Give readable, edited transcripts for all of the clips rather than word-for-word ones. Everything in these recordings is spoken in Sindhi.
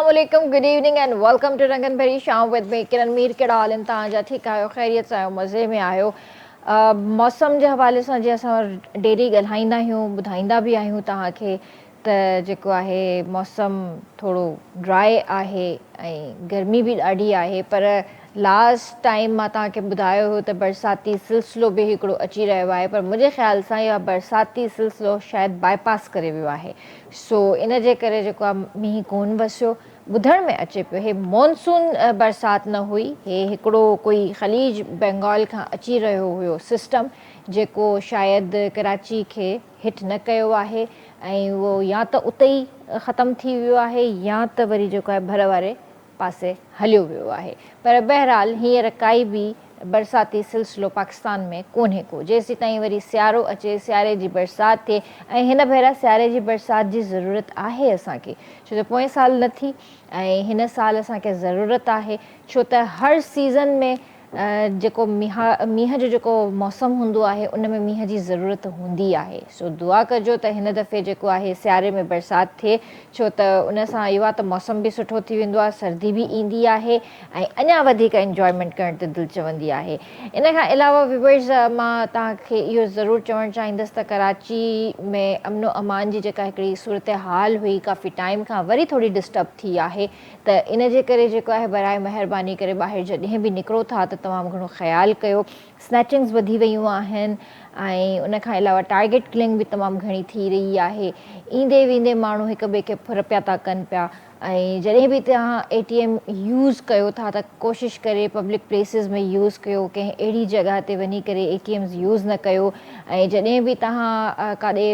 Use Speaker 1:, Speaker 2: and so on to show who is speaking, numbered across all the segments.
Speaker 1: السلام عليڪم good evening and welcome to رنگن ڀري شام وٿ مي ڪرن مير ڪهڙا حال آهن توهان جا ٺيڪ آهيو خيريت سان آهيو مزي ۾ آهيو موسم جي حوالي سان جي اسان ڊيلي ڳالهائيندا آهيون ٻڌائيندا به آهيون توهان کي ته جيڪو آهي موسم ٿورو ڊرائي آهي ۽ گرمي به ڏاڍي آهي پر لاسٽ ٽائيم مان توهان کي ٻڌايو هيو ته برساتي سلسلو به هڪڙو اچي رهيو آهي پر منهنجي خيال سان اهو برساتي سلسلو شايد بائي پاس ڪري ويو آهي سو ان جي ڪري جيڪو آهي مينهن ڪون وسيو ٻڌڻ ۾ اچي پيو هي مونسون برسات نه هئي هي هڪڙو ڪوئي خليج بينگال کان اچي رهيو هيو سسٽم جيڪو شايد ڪراچي کي هٽ نه ڪيو آهي ۽ اهو يا ته اتي ئي ختم ٿي ويو آهي يا ته وري جيڪو آهي ڀر واري پاسي هليو ويو آهي پر بهرحال هينئر ڪائي به برساتي سلسلو پاڪستان ۾ ڪونهي ڪو جيسيتائين وري سيارو اچي سياري جي برسات ٿئي ۽ هن ڀيرا سياري جي برسات جي ضرورت آهي اسان کي ڇو ته پوئين سال نه ٿي ۽ هن سال اسان کي ضرورت آهي ڇو ته هر سيزن ۾ جيڪو مينهن جو جيڪو موسم هوندو آهي ان ۾ مينهن جي ضرورت هوندي آهي سو دعا ڪجو ته هن دفعي جيڪو آهي سياري ۾ برسات ٿئي ڇو ته ان سان اهو آهي ته موسم به سٺو ٿي ويندو آهي سردي به ايندي آهي ۽ اڃا وڌيڪ انجوائمينٽ ڪرڻ تي دل چوندي آهي ان کان علاوه ويورز مان توهان کي اهو ضرور چوڻ چاهيندس ته ڪراچي ۾ امن و امان جي جيڪا هڪڙي صورتحال هئي ڪافي ٽائيم کان وري ٿوري ڊسٽرب ٿي آهي ته ان جي ڪري جيڪو آهي براء مهرباني ڪري ٻاهر جڏهن به نڪرو ٿا ته تمام گهڻو خيال ڪيو سنيچنگز وڌي ويون آهن ۽ ان کان علاوه ٽارگيٽ ڪلنگ به تمام گهڻي ٿي رهي آهي ايندي ويندي ماڻهو هڪ ٻئي کي ڦر پيا ٿا ڪن پيا ۽ جڏهن به توهان اي ٽي ايم يوز ڪيو ٿا ته ڪوشش ڪري پبلڪ پليسز ۾ يوز ڪيو ڪنهن اهڙي جڳهه تي وڃي ڪري اي ٽي ايمز يوز نه ڪيو ۽ جڏهن به توهان ڪاڏي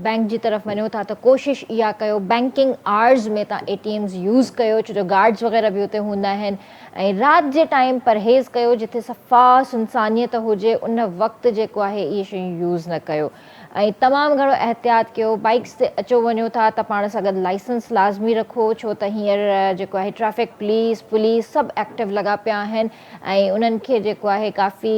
Speaker 1: بئنڪ جي طرف وڃو ٿا ته ڪوشش اها ڪيو بئنڪنگ آورز ۾ توهان اي ٽي ايمز يوز ڪيو ڇو جو گارڊز وغيره به اتي هوندا آهن ۽ رات جي ٽائيم پرهيز ڪيو جتي صفا سنسانيت هجي ان وقت جيڪو آهي اهي شيون يوز نه ڪيو ۽ تمام گهڻو احتياط ڪيو بائيڪس تي اچو وڃو ٿا ته پاڻ سان گڏ لائسنس لازمي رکو ڇو ته هينئر جيڪو آهي ٽريفڪ پوليس پوليس سڀ ايڪٽو لڳا پيا آهن ۽ انهن کي جيڪو آهي ڪافي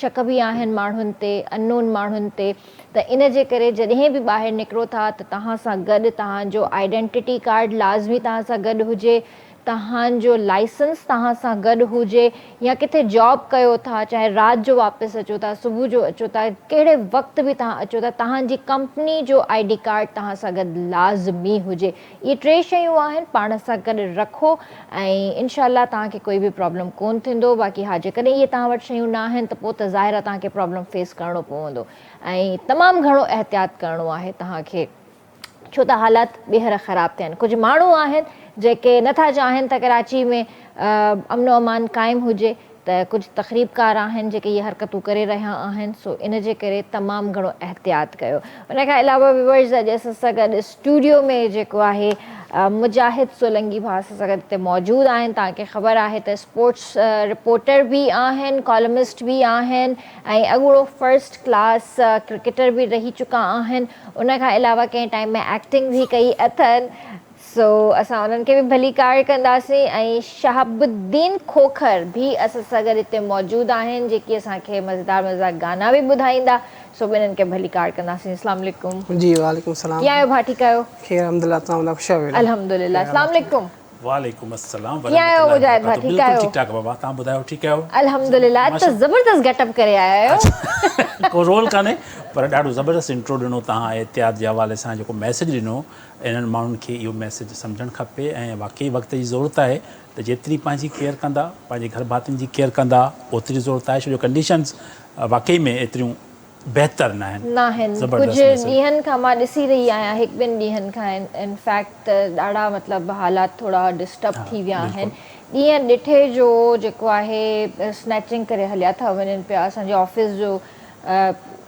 Speaker 1: شڪ به آهن ماڻهن تي انون ماڻهن تي ته ان جي ڪري جڏهن به ٻاهر نڪرو ٿا ته توهان سان گڏ توهان جو آئيڊينٽيٽي ڪارڊ لازمي توهان سان گڏ هجي توهان جو لائسنس توهان سان گڏ هجي يا ڪٿي جاب ڪيو ٿا چاهي رات جو واپس اچو ٿا صبح جو اچو ٿا ڪهڙي وقت به توهان اچو ٿا توهان جي ڪمپني جو I D card توهان سان گڏ لازمي هجي اهي ٽي شيون آهن پاڻ سان گڏ رکو ۽ انشاء الله توهان کي ڪوئي به پرابلم ڪون ٿيندو باقي ها جيڪڏهن اهي توهان وٽ شيون نه آهن ته پوء ته ظاهر آهي توهان کي پرابلم فيس ڪرڻو پوندو ۽ تمام گهڻو احتياط ڪرڻو آهي توهان کي ڇو ته حالات ٻيهر خراب ٿيا آهن ڪجهه ماڻهو آهن جيڪي نٿا چاهين ته ڪراچي ۾ امن و امان قائم هجي ته ڪجهه تخريبڪار آهن جيڪي اهي حرڪتون ڪري رهيا آهن سو ان جي ڪري تمام گهڻو احتياط ڪيو ان کان علاوه ويورز اڄ اسان سان گڏ اسٽوڊيو ۾ جيڪو آهي مجاهد سولنگي ڀاء اسان سان گڏ هتي موجود آهن توهان کي خبر آهي ته اسپورٽس رپورٽر به آهن ڪالمسٽ به آهن ۽ اڳوڻو فرسٽ ڪلاس ڪرڪيٽر به رهي چڪا آهن ان کان علاوه ڪنهن ٽائيم ۾ ايڪٽنگ به ڪئي اٿن سو اسان انهن کي به ڀليڪار ڪنداسين ۽ شهاب الدين کوکر به اسان سان گڏ هتي موجود آهن جيڪي اسان کي مزيدار مزيدار گانا به ٻڌائيندا سو به انهن کي ڀليڪار ڪنداسين اسلام عليڪم.
Speaker 2: جي وعليڪم السلام.
Speaker 1: ڪيئن آهيو ڀاء ٺيڪ آهيو.
Speaker 2: خير الحمدلله توهان ٻڌايو خوش آهيو.
Speaker 1: الحمدلله اسلام عليڪم.
Speaker 3: وعليڪم السلام
Speaker 1: ڪيئن آهيو
Speaker 3: ورحمة الله
Speaker 1: مجاهد ڀاء
Speaker 3: وبرڪاته
Speaker 1: ٺيڪ
Speaker 3: بلڪل
Speaker 1: آهيو.
Speaker 3: ٺيڪ ٺاڪ بابا توهان ٻڌايو ٺيڪ آهيو.
Speaker 1: الحمدلله اڄ ته زبردست گيٽ اپ ڪري آيا آهيو.
Speaker 3: ڪو رول ڪانهي پر ڏاڍو زبردست انٽرو ڏنو توهان احتياط جي حوالي سان جيڪو ميسيج ڏنو انهن ماڻهن کي اهو ميسيج سمجهڻ کپي ۽ واقعي وقت جي ضرورت آهي ته جيتري پنهنجي ڪيئر ڪندا پنهنجي گهر ڀاتين جي ڪيئر ڪندا اوتري ضرورت آهي ڇو جو ڪنڊيشنز واقعي ۾ ايتريون بهتر ناهن.
Speaker 1: ناهن
Speaker 3: زبردست
Speaker 1: ڪجهه
Speaker 3: ميسيج.
Speaker 1: ڏينهن کان مان ڏسي رهي آهيان هڪ ٻن ڏينهن کان ان فيڪٽ ته ڏاڍا مطلب حالات ٿورا ڊسٽرب
Speaker 3: ها
Speaker 1: ٿي ويا آهن
Speaker 3: بلڪل.
Speaker 1: ڏينهن ڏٺي جو جيڪو آهي سنيچنگ ڪري هليا ٿا وڃن پيا اسان جي آفيس جو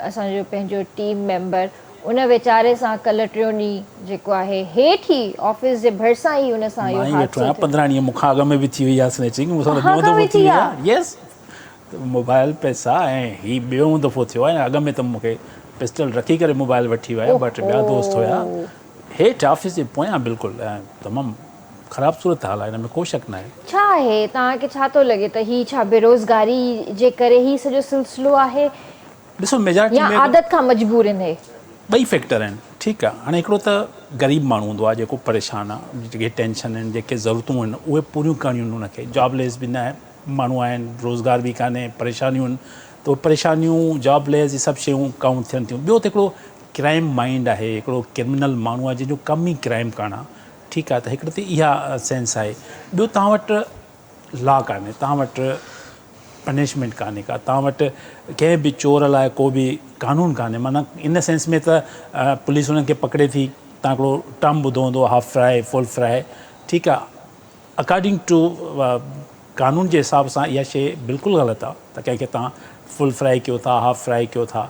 Speaker 1: اسان جو پنهنجو ٽيم ميمبر ان ويچاري سان ڪلهه ٽيون ڏينهن جيڪو آهي هيٺ ئي آفيس جي ڀرسان ئي ان سان
Speaker 3: مان
Speaker 1: اهو
Speaker 3: ئي ويٺو
Speaker 1: حادثو
Speaker 3: آهيان
Speaker 1: ٿيو.
Speaker 3: 15 ڏينهن مون کان اڳ ۾ به ٿي وئي آهي سنيچنگ مون سان ته
Speaker 1: توهان
Speaker 3: ٻيون
Speaker 1: کان
Speaker 3: دفعو
Speaker 1: به
Speaker 3: ٿي
Speaker 1: ٿي
Speaker 3: وئي
Speaker 1: آهي؟
Speaker 3: آهي يس موبائل پئسا ۽ هي ٻيون دفعو ٿيو آهي اڳ ۾ ته مون کي پسٽل رکي ڪري موبائل وٺي ويا ٻه ٽي ٻيا دوست هيا
Speaker 1: اوهو
Speaker 3: هيٺ آفيس جي پويان بلڪل ۽ تمام خراب صورت حال آهي ان ۾ ڪو شڪ ناهي.
Speaker 1: ڇا آهي توهان کي ڇا ٿو لڳي ته هي ڇا بيروزگاري جي ڪري هي سڄو سلسلو آهي
Speaker 3: ڏسو ميجارٽي
Speaker 1: يا
Speaker 3: ۾
Speaker 1: عادت کان مجبور آهن هي.
Speaker 3: ٻئي فيڪٽر آهن. ٺيڪ آ هاڻي هڪڙو ته غريب ماڻهو هوندو آ جيڪو پريشان آ جيڪي ٽينشن آهن جيڪي ضرورتون آهن اهي پوريون ڪرڻيون آهن ان کي جاب ليس به نه ماڻهو آهن روزگار به ڪانهي پريشانيون آهن ته اهي پريشانيون جاب ليس هي سڀ شيون ڪائونٽ ٿين ٿيون ٻيو ته هڪڙو ڪرائم مائنڊ آهي هڪڙو ڪرمنل ماڻهو آهي جنهن جو ڪم ئي ڪرائم ڪرڻ آ ٺيڪ آ ته هڪڙي ته اها سينس آهي ٻيو توهان وٽ لا ڪانهي توهان وٽ پنشمينٽ ڪانهي ڪا توهان وٽ ڪنهن به چور لاء ڪو به قانون ڪانهي معنيٰ ان سينس ۾ ته پوليس انهن کي پڪڙي ٿي توهان هڪڙو ٽرم ٻڌو هوندو هاف فرائي فل فرائي ٺيڪ آ اڪارڊنگ ٽو قانون جي حساب سان اها شي بلڪل غلط آ ته ڪنهن کي توهان فل فرائي ڪيو ٿا هاف فرائي ڪيو ٿا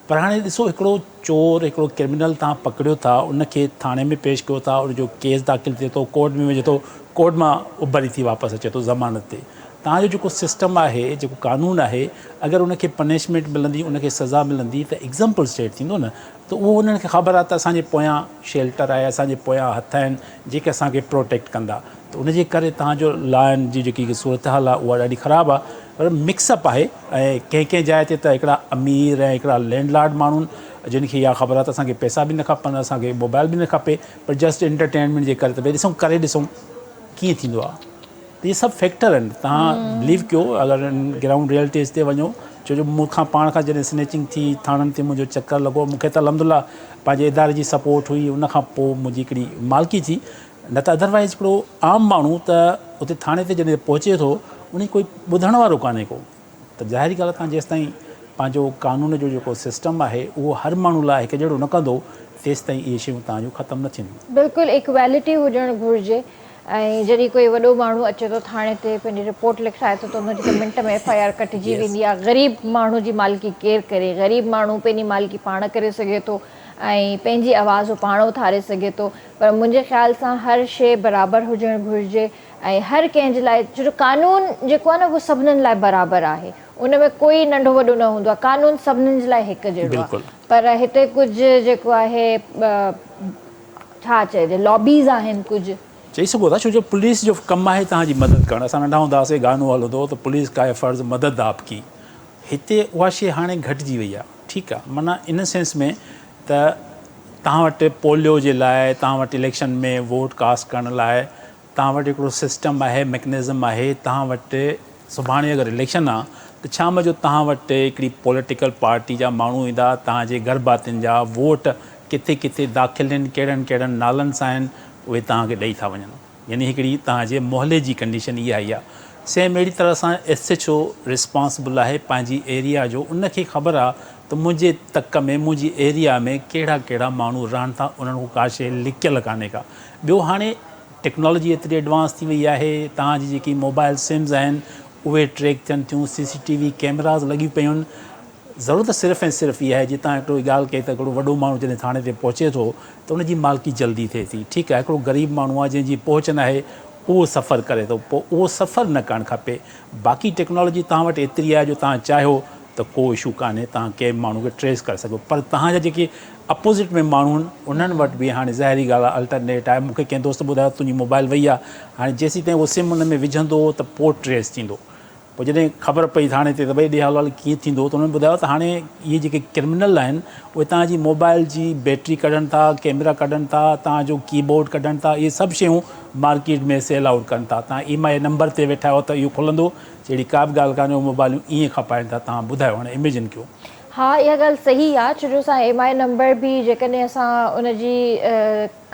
Speaker 3: پر هاڻي ڏسو هڪڙو چور هڪڙو ڪرمنل توهان پڪڙيو ٿا ان کي ٿاڻي ۾ پيش ڪيو ٿا ان جو ڪيس داخل ٿئي ٿو ڪورٽ ۾ وڃي ٿو ڪورٽ مان اڀري ٿي واپس اچي ٿو ضمانت تي توهان جو جيڪو سسٽم آهي جيڪو قانون آهي اگر ان کي پنشمينٽ ملندي ان کي سزا ملندي ته ايگزامپل سيٽ ٿيندو نه ته اهو انهن کي خبر آهي ته اسان جي پويان شيلٽر آهي اسان جي پويان هٿ آهن جيڪي اسان کي پروٽيڪٽ ڪندا ته ان جي ڪري توهان جو لائن جي جيڪي صورتحال آهي اها ڏاڍي خراب آهي پر مڪس اپ آهي ۽ ڪنهن ڪنهن جاء تي ته هڪڙا امير ۽ هڪڙا لينڊ لارڊ ماڻهو آهن جن کي اها خبر آهي ته اسان کي پئسا به نه کپن اسان کي موبائل به نه کپي پر جسٽ انٽرٽينمينٽ جي ڪري ته ڀئي ڏسون ڪري ڏسون ڪيئن ٿيندو آهي ته اهي سڀ فيڪٽر آهن تهان بليو ڪيو اگر گرائونڊ ريئلٽيز تي وڃو ڇو جو مون کان پاڻ کان جڏهن سنيچنگ ٿي ٿاڻن تي منهنجو چڪر لڳو مون کي ته الحمد لله پنهنجي اداري جي سپورٽ هئي ان کان پوء منهنجي هڪڙي مالڪي ٿي نه ته ادروائيز هڪڙو عام ماڻهو ته اتي ٿاڻي تي جڏهن پهچي ٿو ان کي ڪوئي ٻڌڻ وارو ڪانهي ڪو ته ظاهري ڳالهه آهي تان جيستائين پنهنجو قانون جو جيڪو سسٽم آهي اهو هر ماڻهو لاء هڪ جهڙو نه ڪندو تيستائين اهي شيون تان جون ختم نه ٿينديون.
Speaker 1: بلڪل ايڪويلٽي هجڻ گهرجي ۽ جڏهن ڪوئي وڏو ماڻهو اچي ٿو ٿاڻي تي پنهنجي رپورٽ لکرائي ٿو ته ان جي ته منٽ ۾ ايف I R ڪٽجي ويندي آهي غريب ماڻهو جي مالڪي ڪير ڪري غريب ماڻهو پنهنجي مالڪي پاڻ ڪري سگهي ٿو ۽ پنهنجي آواز هو پاڻ اٿاري سگهي ٿو پر منهنجي خيال سان هر شيء برابر هجڻ گهرجي ۽ هر ڪنهن جي لاء ڇو جو قانون جيڪو آهي نه اهو سڀنن لاء برابر آهي ان ۾ ڪوئي ننڍو وڏو نه هوندو آهي قانون سڀنن جي لاء هڪ جهڙو آهي پر هتي ڪجهه جيڪو آهي ڇا چئجي لابيز آهن ڪجهه.
Speaker 3: چئي سگهو ٿا ڇو جو پوليس جو ڪم آهي توهان جي مدد ڪرڻ اسان ننڍا هوندا هئاسين گانو هلندو هو ته پوليس کا هي فرض مدد آپ ڪي هتي اها شيء هاڻي گهٽجي وئي آهي ٺيڪ آهي معنيٰ ان سينس ۾ ته توهان وٽ پوليو جي لاء توهان وٽ اليڪشن ۾ ووٽ ڪاسٽ ڪرڻ لاء توهان وٽ هڪڙو سسٽم آهي ميڪنزم آهي توهان وٽ سڀاڻي اگر اليڪشن آ ته شام جو توهان وٽ هڪڙي پوليٽيڪل پارٽي جا ماڻهو ايندا توهان جي گهر ڀاتين جا ووٽ ڪٿي ڪٿي داخل آهن ڪهڙن ڪهڙن نالن سان آهن اهي توهان کي ڏئي ٿا وڃن يعني هڪڙي توهان جي محلي جي ڪنڊيشن اها ئي آ سيم اهڙي طرح سان ايس ايڇ او ريسپانسبل آهي پنهنجي ايريا جو ان کي خبر آ ته منهنجي تڪ ۾ منهنجي ايريا ۾ ڪهڙا ڪهڙا ماڻهو رهن ٿا انهن کان ڪا شيء لڪيل ڪانهي ڪا ٻيو هاڻي ٽيڪنالاجي ايتري ايڊوانس ٿي وئي آهي توهان جي جيڪي موبائل سمز آهن اهي ٽريڪ ٿين ٿيون سي سي ٽي وي ڪيمراز لڳيون پيون آهن ضرورت صرف ۽ صرف اها آهي جي توهان هڪڙو ڳالهه ڪئي ته هڪڙو وڏو ماڻهو جڏهن ٿاڻي تي پهچي ٿو ته ان جي مالڪي جلدي ٿئي ٿي ٺيڪ آهي هڪڙو غريب ماڻهو آهي جنهن جي پهچ ناهي اهو سفر ڪري ٿو پوء اهو سفر نه ڪرڻ کپي باقي ٽيڪنالاجي توهان وٽ ايتري آهي جو توهان چاهيو ته ڪو اشو ڪانهي توهان ڪنهن به ماڻهو کي ٽريس ڪري سگهو پر توهان جا جيڪي اپوزٽ ۾ ماڻهو آهن انهن وٽ به هاڻي ظاهري ڳالهه آهي الٽرنيٽ آهي مون کي ڪنهن دوست ٻڌايو تنهنجي موبائل وئي آهي هاڻي جيسين تائين اهو سم ان ۾ وجهندو ته پوء ٽريس ٿيندو پوء جڏهن خبر پئي ٿاڻي تي ته ڀئي ڏي حال احوال ڪيئن ٿيندو ته انهن ٻڌايو ته هاڻي اهي جيڪي ڪرمنل آهن اهي توهان جي موبائل جي بيٽري ڪڍن ٿا، ڪيمرا ڪڍن ٿا، توهان جو ڪي بورڊ ڪڍن ٿا، اهي سڀ شيون مارڪيٽ ۾ سيل آئوٽ ڪن ٿا، توهان ايم I number تي ويٺا آهيو ته اهو کلندو، اهڙي ڪا به ڳالهه ڪانهي اهي موبائلون ائين کپائن ٿا، توهان ٻڌايو هاڻي اميجن ڪيو.
Speaker 1: ها اها ڳالهه صحيح آ ڇو جو اسان ايم I number به جيڪڏهن اسان ان جي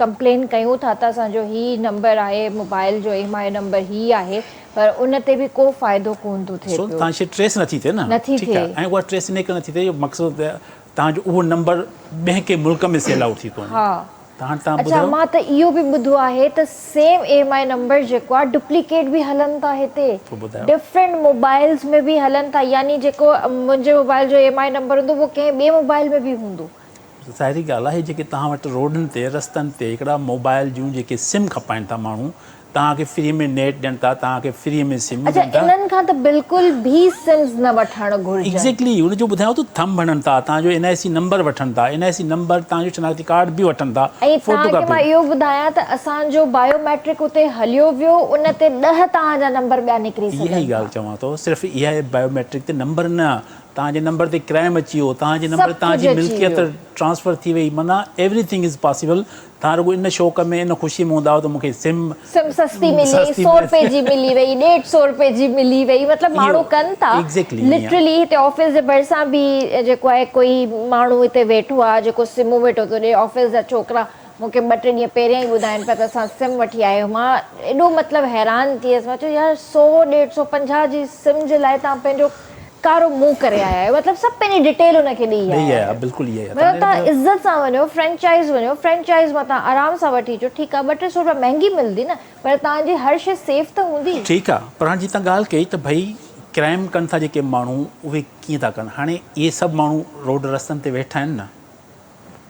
Speaker 1: ڪمپلين ڪيون ٿا ته اسان جو هي نمبر آهي موبائل جو ايم I number هي آهي پر ان تي به ڪو فائدو ڪون ٿو ٿئي
Speaker 3: سو
Speaker 1: پيو.
Speaker 3: تان شي ٽريس نٿي ٿئي نه
Speaker 1: نٿي
Speaker 3: ٺيڪ آ
Speaker 1: ٿئي.
Speaker 3: ۽ اها ٽريس انهي ڪري نٿي ٿئي جو مقصد ته تان جو اهو نمبر ٻئي ڪنهن ملڪ ۾ سيل آئوٽ ٿي ٿو وڃي
Speaker 1: ها
Speaker 3: ته هاڻ تان
Speaker 1: اڇا
Speaker 3: ٻڌايو.
Speaker 1: مان ته اهو به ٻڌو آهي ته سيم ايم I number جيڪو آهي ڊپليڪيٽ به هلن ٿا هتي
Speaker 3: پوء ٻڌايو.
Speaker 1: ڊفرنٽ موبائلز ۾ به هلن ٿا يعني جيڪو منهنجي موبائل جو ايم I number هوندو اهو ڪنهن ٻئي موبائل ۾ به هوندو.
Speaker 3: ظاهري ڳالهه آهي جيڪي توهان وٽ روڊن تي رستن تي هڪڙا موبائل جون جيڪي سم کپائن ٿا ماڻهو توهان کي فري ۾ نيٽ ڏين ٿا توهان کي فري ۾ سمون
Speaker 1: اڇا
Speaker 3: ڏين ٿا.
Speaker 1: انهن کان ته بلڪل به سمز نه وٺڻ گهرجن.
Speaker 3: ايگزيڪٽلي ان جو ٻڌايو ته ٿمب هڻن ٿا توهان جو اين آء سي نمبر وٺن ٿا اين آء سي نمبر توهان جو شناختي ڪارڊ به وٺن ٿا
Speaker 1: ۽
Speaker 3: فوٽو
Speaker 1: توهان کي مان
Speaker 3: ڪاپي.
Speaker 1: اهو ٻڌايان ته اسان جو بايو ميٽرڪ اتي هليو ويو ان تي ڏهه توهان جا نمبر ٻيا نڪري
Speaker 3: اها ئي
Speaker 1: سگهن ٿا.
Speaker 3: ڳالهه چوان ٿو صرف اها بايو ميٽرڪ تي نمبر نه توهان جي نمبر تي ڪرائم اچي ويو، توهان جي نمبر
Speaker 1: سڀ
Speaker 3: توهان جي
Speaker 1: ڪجهه اچي
Speaker 3: ملڪيت
Speaker 1: ويو.
Speaker 3: ٽرانسفر ٿي وئي معنيٰ ايوري ٿنگ از پاسيبل توهان رڳو ان شوق ۾ ان خوشي ۾ هوندا آهيو ته مون کي سم
Speaker 1: سم سستي ملي وئي
Speaker 3: سستي
Speaker 1: سو
Speaker 3: ملي
Speaker 1: رپئي جي ملي وئي ڏيڍ سو رپئي جي ملي وئي مطلب
Speaker 3: اهو
Speaker 1: ماڻهو ڪن ٿا
Speaker 3: ايگزيڪٽلي ائين آهي.
Speaker 1: لٽرلي هتي آفيس جي ڀرسان به جيڪو آهي ڪوئي ماڻهو هتي ويٺو آهي جيڪو سمون ويٺو ٿو ڏي آفيس جا ڇوڪرا مون کي ٻه ٽي ڏينهن پهريان ئي ٻڌائين پيا ته اسان سم وٺي آيا آهيون مان ايڏو مطلب حيران ٿي ويس مان چيو يار سو ڏيڍ سو 50 جي سم جي لاء توهان پنهنجو ڪارو منهن ڪري آيا آهيو مطلب سڀ پنهنجي ڊيٽيل ان کي ڏئي
Speaker 3: ڏئي
Speaker 1: آيا
Speaker 3: آيا
Speaker 1: آهيو
Speaker 3: بلڪل اها ئي
Speaker 1: مطلب توهان عزت سان وڃو فرنچائز وڃو فرنچائز مان توهان آرام سان وٺي اچو ٺيڪ آهي ٻه ٽي سو رپيا مهنگي ملندي نه پر توهان جي هر شي سيف ته هوندي.
Speaker 3: ٺيڪ آ پر هاڻي جي توهان ڳالهه ڪئي ته ڀئي ڪرائم ڪن ٿا جيڪي ماڻهو اهي ڪيئن ٿا ڪن هاڻي اهي سڀ ماڻهو روڊ رستن تي ويٺا آهن نه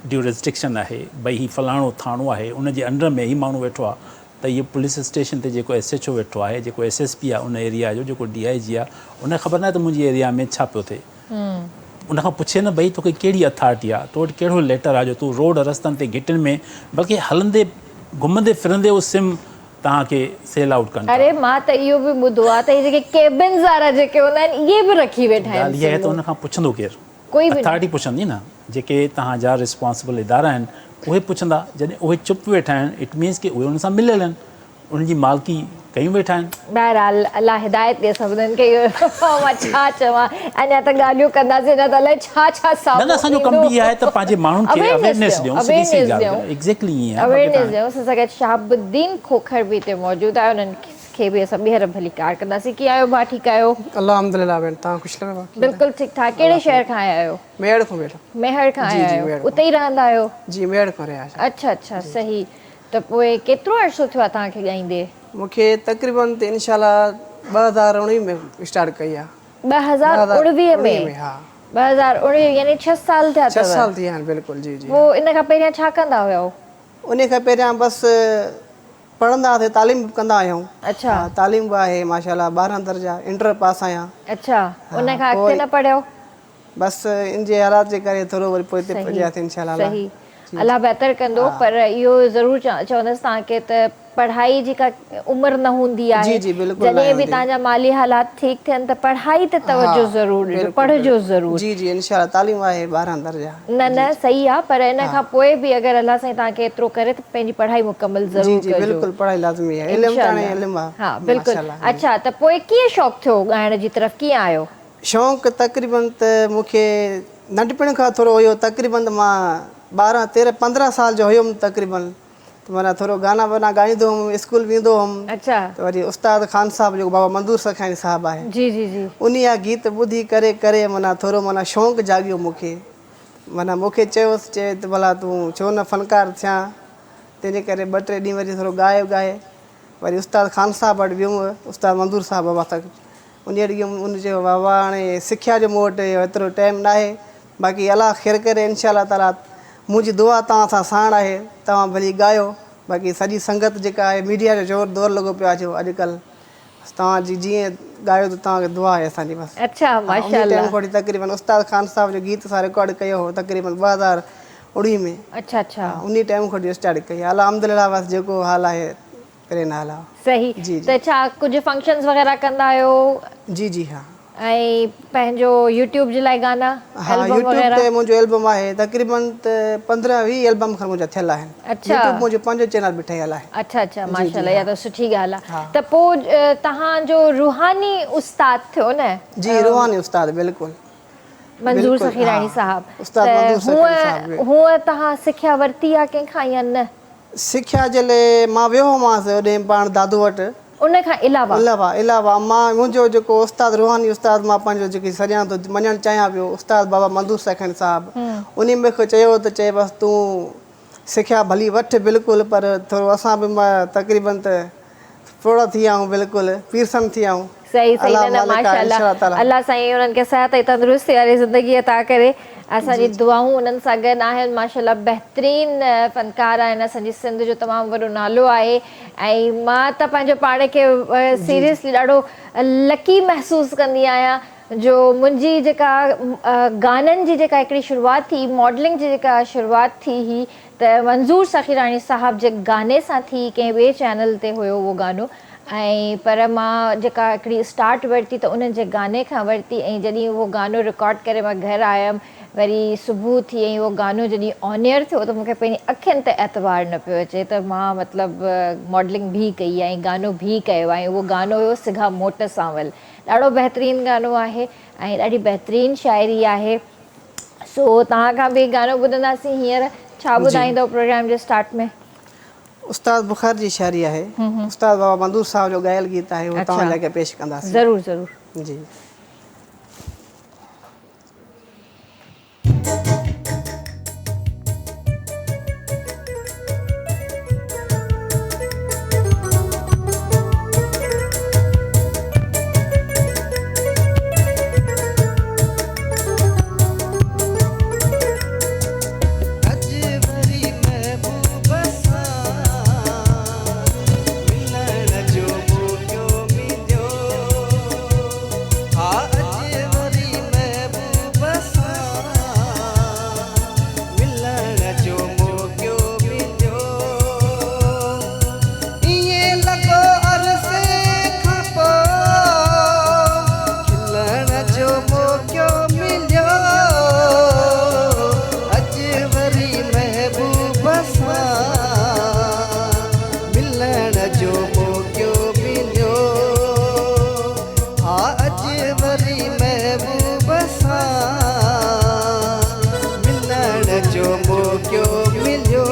Speaker 3: ڊيورسڊڪشن آهي ڀئي هي فلاڻو ٿاڻو آهي ان جي انڊر ۾ هي ماڻهو ويٺو آهي ته هي پوليس اسٽيشن تي جيڪو ايس ايڇ او ويٺو آهي جيڪو ايس ايس پي آهي ان ايريا جو جيڪو ڊي I جي آهي ان کي خبر ناهي ته منهنجي ايريا ۾ ڇا پيو ٿئي ان کان پڇي نه ڀئي توکي ڪهڙي اٿارٽي آهي تو وٽ ڪهڙو ليٽر آهي جو تون روڊ رستن تي گهٽين ۾ بلڪه هلندي گهمندي ڦرندي اهو سم توهان کي سيل آئوٽ ڪن ٿا.
Speaker 1: اري مان ته اهو به ٻڌو آهي ته هي جيڪي ڪيبنز وارا جيڪي هوندا آهن اهي به رکي ويٺا آهن
Speaker 3: ڳالهه اها آهي ته
Speaker 1: سمون.
Speaker 3: ان کان پڇندو ڪير؟
Speaker 1: ڪوئي به نه.
Speaker 3: اٿارٽي پڇندي نه جيڪي توهان جا ريسپانسبل ادارا آهن اهي پڇندا جڏهن اهي چپ ويٺا آهن it means ڪي اهي انهن سان مليل آهن انهن جي مالڪي ڪيون ويٺا آهن.
Speaker 1: بهرحال الله هدايت ڏي سڀنن کي اهو مان ڇا چوان اڃا ته ڳالهيون ڪنداسين اڃا ته الائي ڇا ڇا
Speaker 3: نه نه
Speaker 1: سامهون
Speaker 3: اسان جو ڪم
Speaker 1: ايندو
Speaker 3: به اهو آهي ته پنهنجي ماڻهن کي
Speaker 1: اويرنيس
Speaker 3: اويرنيس
Speaker 1: ڏيون
Speaker 3: ڏيون سڌي سئي
Speaker 1: اويرنيس
Speaker 3: ڳالهه
Speaker 1: ڏيون
Speaker 3: ايگزيڪٽلي ائين آهي باقي
Speaker 1: اويرنيس
Speaker 3: توهان
Speaker 1: ڏيون اسان سان گڏ شهاب الدين کوکر به هتي موجود آهي انهن کي به اسان ٻيهر ڀليڪار ڪنداسين. ڪيئن آهيو ڀاء ٺيڪ آهيو؟
Speaker 2: الحمدلله ڀيڻ توهان خوش لڳو ڪيئن
Speaker 1: بلڪل ٺيڪ ٺاڪ ڪهڙي شهر کان آيا آهيو؟
Speaker 2: ميهڙ کان ڀيڻ.
Speaker 1: ميهڙ کان
Speaker 2: جي
Speaker 1: آيا
Speaker 2: جي
Speaker 1: آهيو
Speaker 2: ميهڙ
Speaker 1: اتي ئي رهندا آهيو؟
Speaker 2: جي ميهڙ کان رهيا آهيون.
Speaker 1: اڇا اڇا صحيح ته پوء ڪيترو عرصو ٿيو آهي توهان کي ڳائيندي؟
Speaker 2: مون کي تقريبن ته انشاء الله 2019 ۾ اسٽارٽ ڪئي آهي.
Speaker 1: 2019 ۾
Speaker 2: ۾ ها.
Speaker 1: 2019 يعني 6 سال ٿيا اٿو.
Speaker 2: 6 سال ٿي ويا آهن بلڪل جي جي.
Speaker 1: پوء ان کان پهريان ڇا ڪندا هيو؟
Speaker 2: ان کان پهريان بس پڙهندا هئاسين تعليم به ڪندا آهيون.
Speaker 1: اڇا.
Speaker 2: تعليم به آهي ماشاء الله 12 درجا انٽر پاس آهيان.
Speaker 1: اڇا ان کان اڳتي نه پڙهيو؟
Speaker 2: بس ان جي حالات جي ڪري ٿورو وري پوئتي پئجي وياسين انشاء الله.
Speaker 1: صحيح الله بهتر ڪندو پر اهو ضرور چوندس توهان کي ته پڙهائي جي ڪا عمر نه هوندي آهي جڏهن به توهان جا مالي حالات ٺيڪ ٿين ته پڙهائي تي توجه ضرور ڏجو پڙهجو ضرور.
Speaker 2: جي جي انشاء الله تعليم آهي 12 درجا.
Speaker 1: نه نه صحيح آ پر ان کان پوء به اگر الله سائين توهان کي ايترو ڪري ته پنهنجي پڙهائي مڪمل ضرور
Speaker 2: جي جي
Speaker 1: ڪجو.
Speaker 2: بلڪل پڙهائي لازمي آهي علم ته هاڻي علم آ
Speaker 1: ها بلڪل اڇا ته پوء ڪيئن شوق ٿيو ڳائڻ جي طرف ڪيئن آيو؟
Speaker 2: شوق تقريبن ته مون کي ننڍپڻ کان ٿورو هيو تقريبن ته مان 12 13 15 سال جو هيم تقريبن ته معنيٰ ٿورو گانا وانا ڳائيندو هوم اسڪول ويندو هوم ته وري استاد خان صاحب جيڪو بابا منظور سکياڻي صاحب آهي
Speaker 1: جي جي جي
Speaker 2: انهي جا گيت ٻڌي ڪري ڪري معنيٰ ٿورو معنيٰ شونق جاڳيو مون کي معنيٰ مون کي چيوس چي ته ڀلا تون ڇو نه فنڪار ٿيان تنهن جي ڪري ٻه ٽي ڏينهن وري ٿورو ڳائي ڳائي وري استاد خان صاحب وٽ ويم استاد منظور صاحب بابا سان انهي وٽ ويم ان چيو بابا هاڻي سکيا جو مون وٽ ايترو ٽائيم ناهي باقي الله خير ڪري انشاء الله تعالي منهنجي دعا توهان سان ساڻ آهي توهان ڀلي ڳايو باقي سڄي سنگت جيڪا آهي ميڊيا جو زور دور لڳو پيو آهي اڄ ڪلهه بس توهان جي جيئن ڳايو ته توهان کي دعا آهي اسان جي بس
Speaker 1: اڇا
Speaker 2: ها
Speaker 1: ماشاء
Speaker 2: انهي ٽائيم
Speaker 1: الله.
Speaker 2: کان وٺي تقريبن استاد خان صاحب جو گيت اسان رڪارڊ ڪيو هو تقريبن 2019 ۾
Speaker 1: اڇا اڇا.
Speaker 2: ها انهي ٽائيم کان وٺي اسٽارٽ ڪئي آهي الحمدلله بس جيڪو حال آهي پرين حال آهي
Speaker 1: صحيح
Speaker 2: جي جي
Speaker 1: ته ڇا ڪجهه فنڪشنز وغيره ڪندا آهيو؟
Speaker 2: جي جي ها.
Speaker 1: ۽ پنهنجو يوٽيوب جي لاء گانا
Speaker 2: ها
Speaker 1: البم
Speaker 2: يوٽيوب
Speaker 1: وغيره.
Speaker 2: تي منهنجو البم آهي تقريبن ته 15 20 البم کن منهنجا ٿيل آهن
Speaker 1: اڇا.
Speaker 2: يوٽيوب منهنجو پنهنجو چينل به ٺهيل آهي.
Speaker 1: اڇا اڇا
Speaker 2: جي
Speaker 1: ماشاء
Speaker 2: جي
Speaker 1: الله اها
Speaker 2: ها
Speaker 1: ته سٺي ڳالهه آهي
Speaker 2: ها.
Speaker 1: ته پوء توهان جو روحاني استاد ٿيو نه.
Speaker 2: جي روحاني استاد بلڪل.
Speaker 1: منظور
Speaker 2: بلڪل
Speaker 1: سخيراڻي
Speaker 2: ها
Speaker 1: صاحب
Speaker 2: استاد
Speaker 1: ته
Speaker 2: منظور سخيراڻي صاحب
Speaker 1: هونء هونء توهان سکيا ورتي آهي ڪنهن کان يا نه؟
Speaker 2: سکيا جي لئي مان ويو هومانس اوڏي پاڻ دادو وٽ.
Speaker 1: ان کان علاوه.
Speaker 2: علاوه علاوه مان منهنجو جيڪو استاد روحاني استاد مان پنهنجو جيڪي سڏيان ٿو مڃڻ چاهيان پيو استاد بابا منظور سخيراڻي صاحب انهي مون کي چيو ته چئي بس تون سکيا ڀلي وٺ بلڪل پر ٿورو اسان به تقريبن ته پوڙها ٿي ويا آهيون بلڪل پيرسن ٿي ويا آهيون
Speaker 1: صحيح صحيح
Speaker 2: الله
Speaker 1: نه نه
Speaker 2: مالڪ آهي
Speaker 1: ماشاء
Speaker 2: انشاء
Speaker 1: الله
Speaker 2: الله تعالي.
Speaker 1: الله سائين انهن کي صحت ۽ تندرستي واري زندگي عطا ڪري اسان جي دعائون انهن سان گڏ آهن ماشاء الله بهترين فنڪار آهن اسان جي سنڌ جو تمام وڏو نالو آهي ۽ مان ته پنهنجو پاڻ کي سيريسلي ڏاڍو لڪي محسوس ڪندي آهيان جو منهنجي جيڪا گانن جي جيڪا هڪڙي شروعات ٿي ماڊلنگ جي جيڪا شروعات ٿي هئي ته منظور سخيراڻي صاحب جي گاني سان ٿي ڪنهن ٻئي چينل تي هيو اهو گانو ۽ پر مان جيڪا هڪڙي اسٽارٽ ورتي ته انهن جي گاني کان ورتي ۽ جڏهن اهو گانو رڪارڊ ڪري مان گهر آيم وري صبح ٿي ۽ اهو گانو جڏهن آن ايئر ٿيو ته مون کي پنهنجي اکين تي اعتبار نه پيو اچي ته مان مطلب ماڊلنگ به ڪئي آهي ۽ گانو به ڪيو آهي ۽ اهو گانو هيو سگها موٽ سانول ڏاڍو بهترين گانو آهي ۽ ڏاڍي بهترين شاعري آهي سو توهان کان به گانو ٻڌنداسين هينئر ڇا ٻڌائيندو پروگرام جي اسٽارٽ ۾.
Speaker 2: استاد بخار جي شاعري آهي. استاد بابا مندور صاحب جو ڳايل گيت آهي اهو توهان جي اڳيان پيش ڪنداسين.
Speaker 1: ضرور ضرور.
Speaker 2: جي. اڄ وري محبوب سان ملڻ جو موقعو مليو ها اڄ وري محبوب سان ملڻ جو موقعو مليو ائين لڳو عرصي کان پوء کلڻ جو موقعو مليو اڄ وري محبوب سان ملڻ جو موقعو مليو ها اڄ وري محبوب سان ملڻ جو موقعو مليو.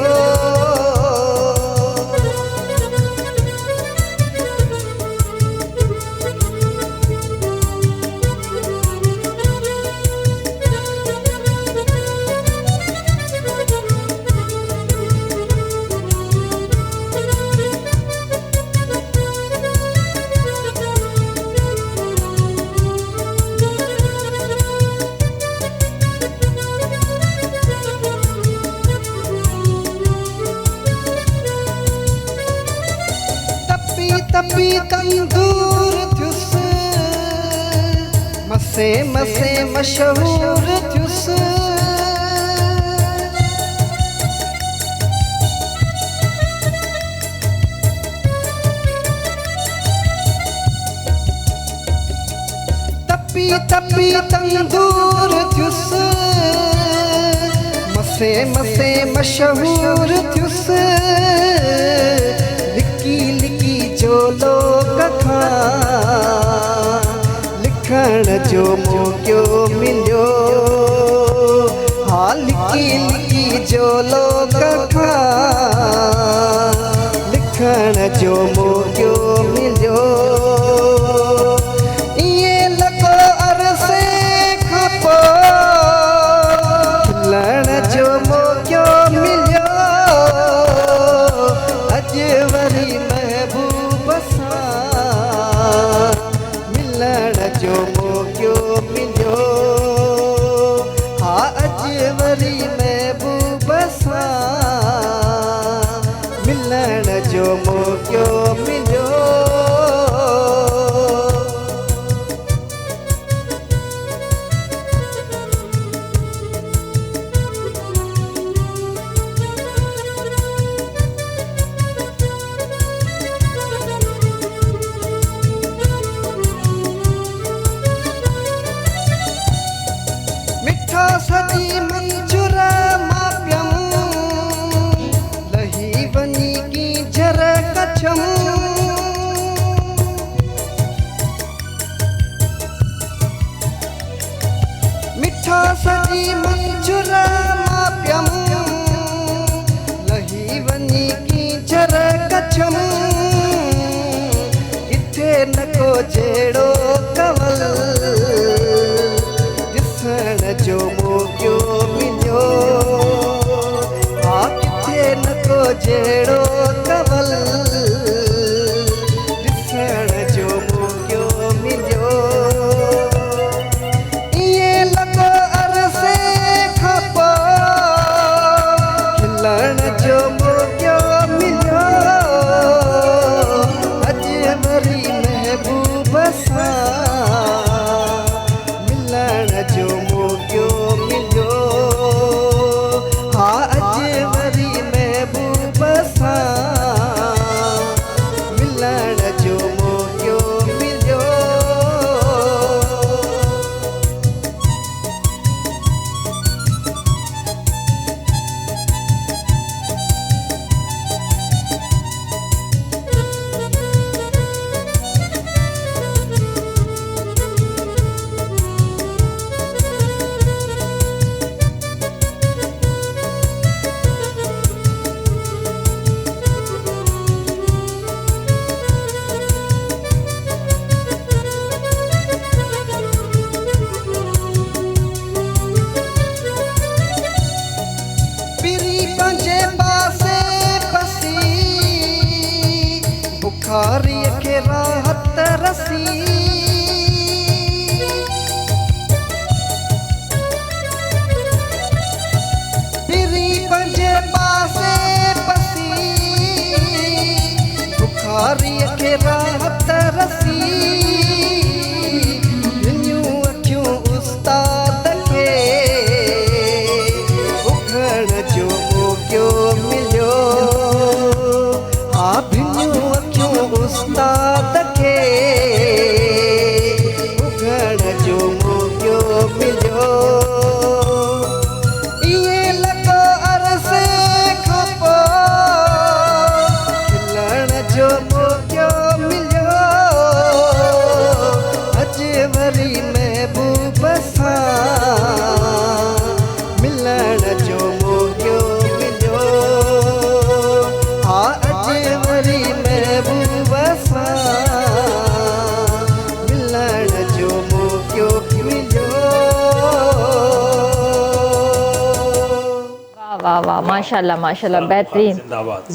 Speaker 2: تپي تپي تندور ٿيس، مسي مسي مشهور ٿيس. تپي تپي تندور ٿيس، مسي مسي مشهور ٿيس. لڪي لڪي چولو کان لکڻ جو موقعو مليو ها لڪي لڪي چولو کان لکڻ جو موقعو مليو ائين لڳو عرصي کان پوء کلڻ جو موقعو مليو اڄ وري محبوب سان ملڻ جو موقعو مليو ها اڄ وري محبوب سان ملڻ جو موقعو مليو. مٺا سڄي منجهر مان پيم، لهي وڃي ڪينجهر ڪڇم. مٺا سڄي منجهر مان پيم، لهي وڃي ڪينجهر ڪڇم. ڪٿي نه ڪو جهڙو ڪنول، ڏسڻ جو موقعو مليو. ها ڪٿي نه ڪو جهڙو ڪنول، ڏسڻ جو موقعو مليو. ائين لڳو عرصي کان پوء بخاريء کي راحت رسي. پرين پنهنجي پاسي پسي، بخاريء کي راحت رسي. ڀنيون اکيون استاد کي، اگهڻ جو موقعو مليو. ها ڀنيون اکيون استاد کي، اگهڻ جو موقعو مليو. ائين لڳو عرصي کان پوء کلڻ جو موقعو مليو. اڄ وري محبوب سان ملڻ جو موقعو مليو. ها اڄ وري محبوب سان ملڻ جو موقعو مليو.
Speaker 1: واه واه واه ماشاءالله ماشاءالله بهترين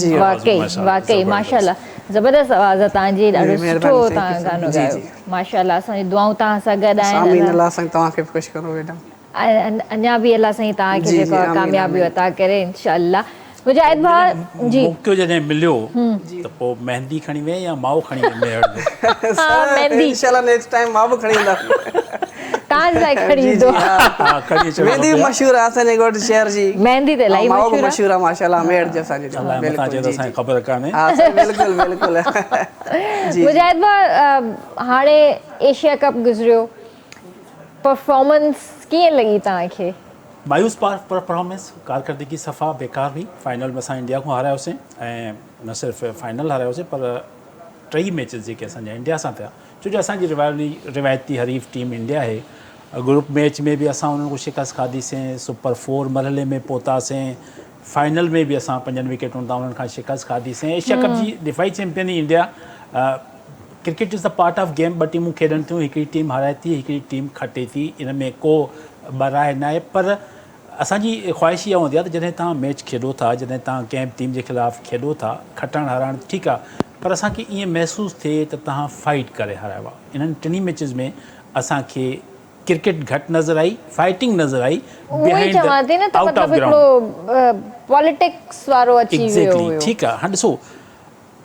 Speaker 3: جي
Speaker 1: واقعي واقعي ماشاءالله زبردست آواز آ توهان جي ڏاڍو سٺو توهان گانو ڳايو ماشاءالله اسان جون دعائون توهان سان گڏ آهن
Speaker 2: آمين الله سائين توهان کي به خوش ڪندو ميڊم.
Speaker 1: اڃا به الله سائين توهان کي جيڪو آ ڪاميابيون عطا ڪري انشاءالله مجاهد ڀاء جي.
Speaker 3: موقعو جڏهن مليو ته پوء مهندي کڻي وئين يا مائو کڻي وئين ميهڙ جو.
Speaker 1: ها مهندي.
Speaker 2: انشاءالله نيڪسٽ ٽائيم مان به کڻي ايندس.
Speaker 1: توهان جي لاء کڻي ايندو.
Speaker 3: ها کڻي اچڻ
Speaker 2: مهندي به مشهور آهي اسان جي ڳوٺ شهر جي.
Speaker 1: مهندي ته الاهي
Speaker 2: مائو به مشهور آهي ماشاءالله ميهڙ جو اسان جو.
Speaker 3: الله متان چئي ته اسان کي خبر ڪانهي.
Speaker 2: ها سائين بلڪل بلڪل. جي.
Speaker 1: مجاهد ڀاء هاڻي ايشيا ڪپ گذريو پرفارمنس ڪيئن لڳي توهان کي؟
Speaker 3: مايوس پرفارمنس، ڪارڪردگي صفا بيڪار هئي، فائنل ۾ اسان انڊيا کان هارايوسين ۽ نه صرف فائنل هارايوسين پر ٽئي ميچز جيڪي اسان جا انڊيا سان ٿيا ڇو جو اسان جي روايتي حريف ٽيم انڊيا آهي گروپ ميچ ۾ به اسان انهن کان شڪست کاڌيسين سپر فور مرحلي ۾ پهتاسين فائنل ۾ به اسان پنجن وڪيٽن تان انهن کان شڪست کاڌيسين ايشيا ڪپ جي دفاعي champion India cricket is the part of game ٻه ٽيمون کيڏن ٿيون هڪڙي ٽيم هارائي ٿي هڪڙي ٽيم کٽي ٿي ان ۾ ڪو ٻه راء ناهي پر اسان جي خواهش اها هوندي آهي ته جڏهن توهان ميچ کيڏو ٿا جڏهن توهان ڪنهن به ٽيم جي خلاف کيڏو ٿا کٽڻ هارائڻ ٺيڪ آهي پر اسان کي ائين محسوس ٿئي ته توهان فائٽ ڪري هارايو آهي انهن ٽنهي ميچز ۾ اسان کي ڪرڪيٽ گهٽ نظر آئي فائٽنگ نظر آئي
Speaker 1: اهو ئي چوان ٿي نه ته مطلب هڪڙو پاليٽڪس وارو اچي ويو هيو.
Speaker 3: ٺيڪ آهي هاڻ ڏسو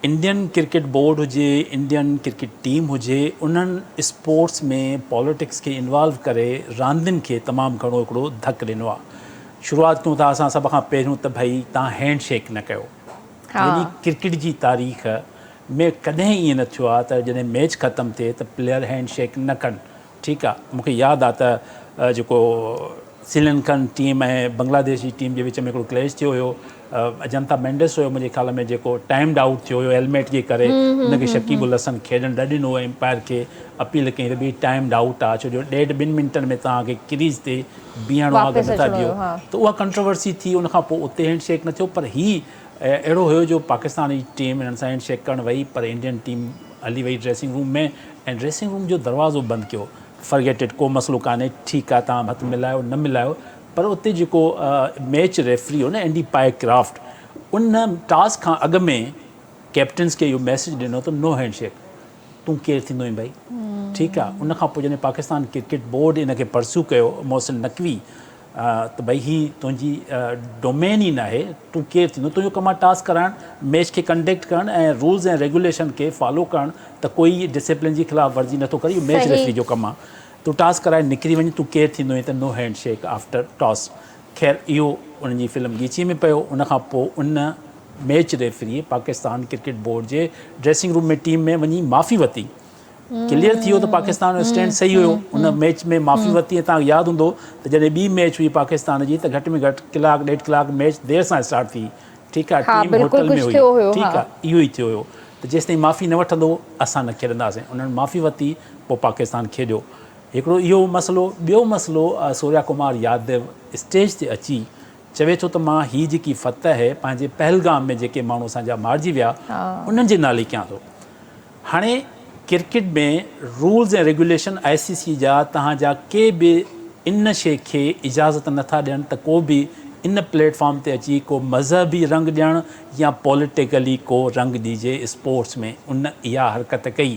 Speaker 3: انڊين ڪرڪيٽ بورڊ هجي انڊين ڪرڪيٽ ٽيم هجي انهن اسپورٽس ۾ پاليٽڪس کي انوالو ڪري راندين کي تمام گهڻو هڪڙو ڌڪ ڏنو آهي شروعات ڪيون ٿا اسان سڀ کان پهريون ته ڀئي تان هينڊ شيڪ نه ڪيو يعني ڪرڪيٽ جي تاريخ ۾ ڪڏهن ائين نه ٿيو آهي ته جڏهن ميچ ختم ٿئي ته پليئر هينڊ شيڪ نه ڪن ٺيڪ آ مون کي ياد آ ته جيڪو سريلنڪن ٽيم ۽ بنگلاديش جي ٽيم جي وچ ۾ هڪڙو ڪليش ٿيو هيو اجنتا مينڊس هيو منهنجي خيال ۾ جيڪو ٽائمڊ آئوٽ ٿيو هيو هيلميٽ جي ڪري ان کي شڪيب الحسن کيڏڻ نه ڏنو هيو امپائر کي اپيل ڪئي ته ڀي ٽائمڊ آئوٽ آ ڇو جو ڏيڍ ٻن منٽن ۾ توهان کي ڪريز تي بيهڻو آ اگر نٿا بيهو ته اها ڪنٽروورسي ٿي ان کان پوء اتي هينڊ شيڪ نه ٿيو پر هي اهڙو هيو جو پاڪستان جي ٽيم انهن سان هينڊ شيڪ ڪرڻ وئي پر انڊين ٽيم هلي وئي ڊريسنگ روم ۾ ۽ ڊريسنگ روم جو دروازو بند ڪيو فرگيٽ it ڪو مسئلو ڪانهي ٺيڪ آ توهان هٿ ملايو نه ملايو پر اتي جيڪو ميچ ريفري هو نه اينڊي پائي ڪرافٽ ان ٽاس کان اڳ ۾ ڪيپٽنس کي اهو ميسيج ڏنو ته نو هينڊ شيڪ تون ڪير ٿيندو آهين ڀائي ٺيڪ آ ان کان پوء جڏهن پاڪستان ڪرڪيٽ بورڊ ان کي پرسيو ڪيو محسن نقوي ته ڀئي هي تنهنجي ڊومين ئي ناهي، تون ڪير ٿيندو، تنهنجو ڪم آهي ٽاسڪ ڪرائڻ، ميچ کي ڪنڊڪٽ ڪرڻ ۽ رولز ۽ ريگيوليشن کي فالو ڪرڻ ته ڪوئي ڊسيپلين جي خلاف ورزي نٿو ڪري، اهو ميچ ريفري جو ڪم آهي، تون ٽاسڪ ڪرائي نڪري وڃ، تون ڪير ٿيندو آهين ته نو هينڊ شيڪ آفٽر ٽاس. خير اهو انهن جي فلم ڳيچي ۾ پيو، ان کان پوء ان ميچ ريفريء پاڪستان ڪرڪيٽ بورڊ جي ڊريسنگ روم ۾ ٽيم ۾ وڃي معافي ورتي. ڪليئر ٿي ويو ته پاڪستان جو اسٽينڊ صحيح هيو ان ميچ ۾ معافي ورتي ۽ توهان کي ياد هوندو ته جڏهن ٻي ميچ هئي پاڪستان جي ته گهٽ ۾ گهٽ ڪلاڪ ڏيڍ ڪلاڪ ميچ دير سان اسٽارٽ ٿي ٺيڪ آهي ٽيم هوٽل ۾ هئي ٺيڪ آهي اهو ئي ٿيو هيو ته جيستائين معافي نه وٺندو اسان نه کيڏنداسين انهن معافي ورتي پوء پاڪستان کيڏيو هڪڙو اهو مسئلو ٻيو مسئلو سوريا ڪمار يادو اسٽيج تي اچي چوي ٿو ته مان هي جيڪي فتح پنهنجي پهلگام ۾ جيڪي ماڻهو اسان جا مارجي ويا انهن جي نالي ڪيان ٿو هاڻي cricket ۾ rules ۽ regulation I C C جا توهان جا ڪي به ان شي کي اجازت نٿا ڏين ته ڪو به ان پليٽ فارم تي اچي ڪو مذهبي رنگ ڏيڻ يا پوليٽيڪلي ڪو رنگ ڏجي اسپورٽس ۾ ان اها حرڪت ڪئي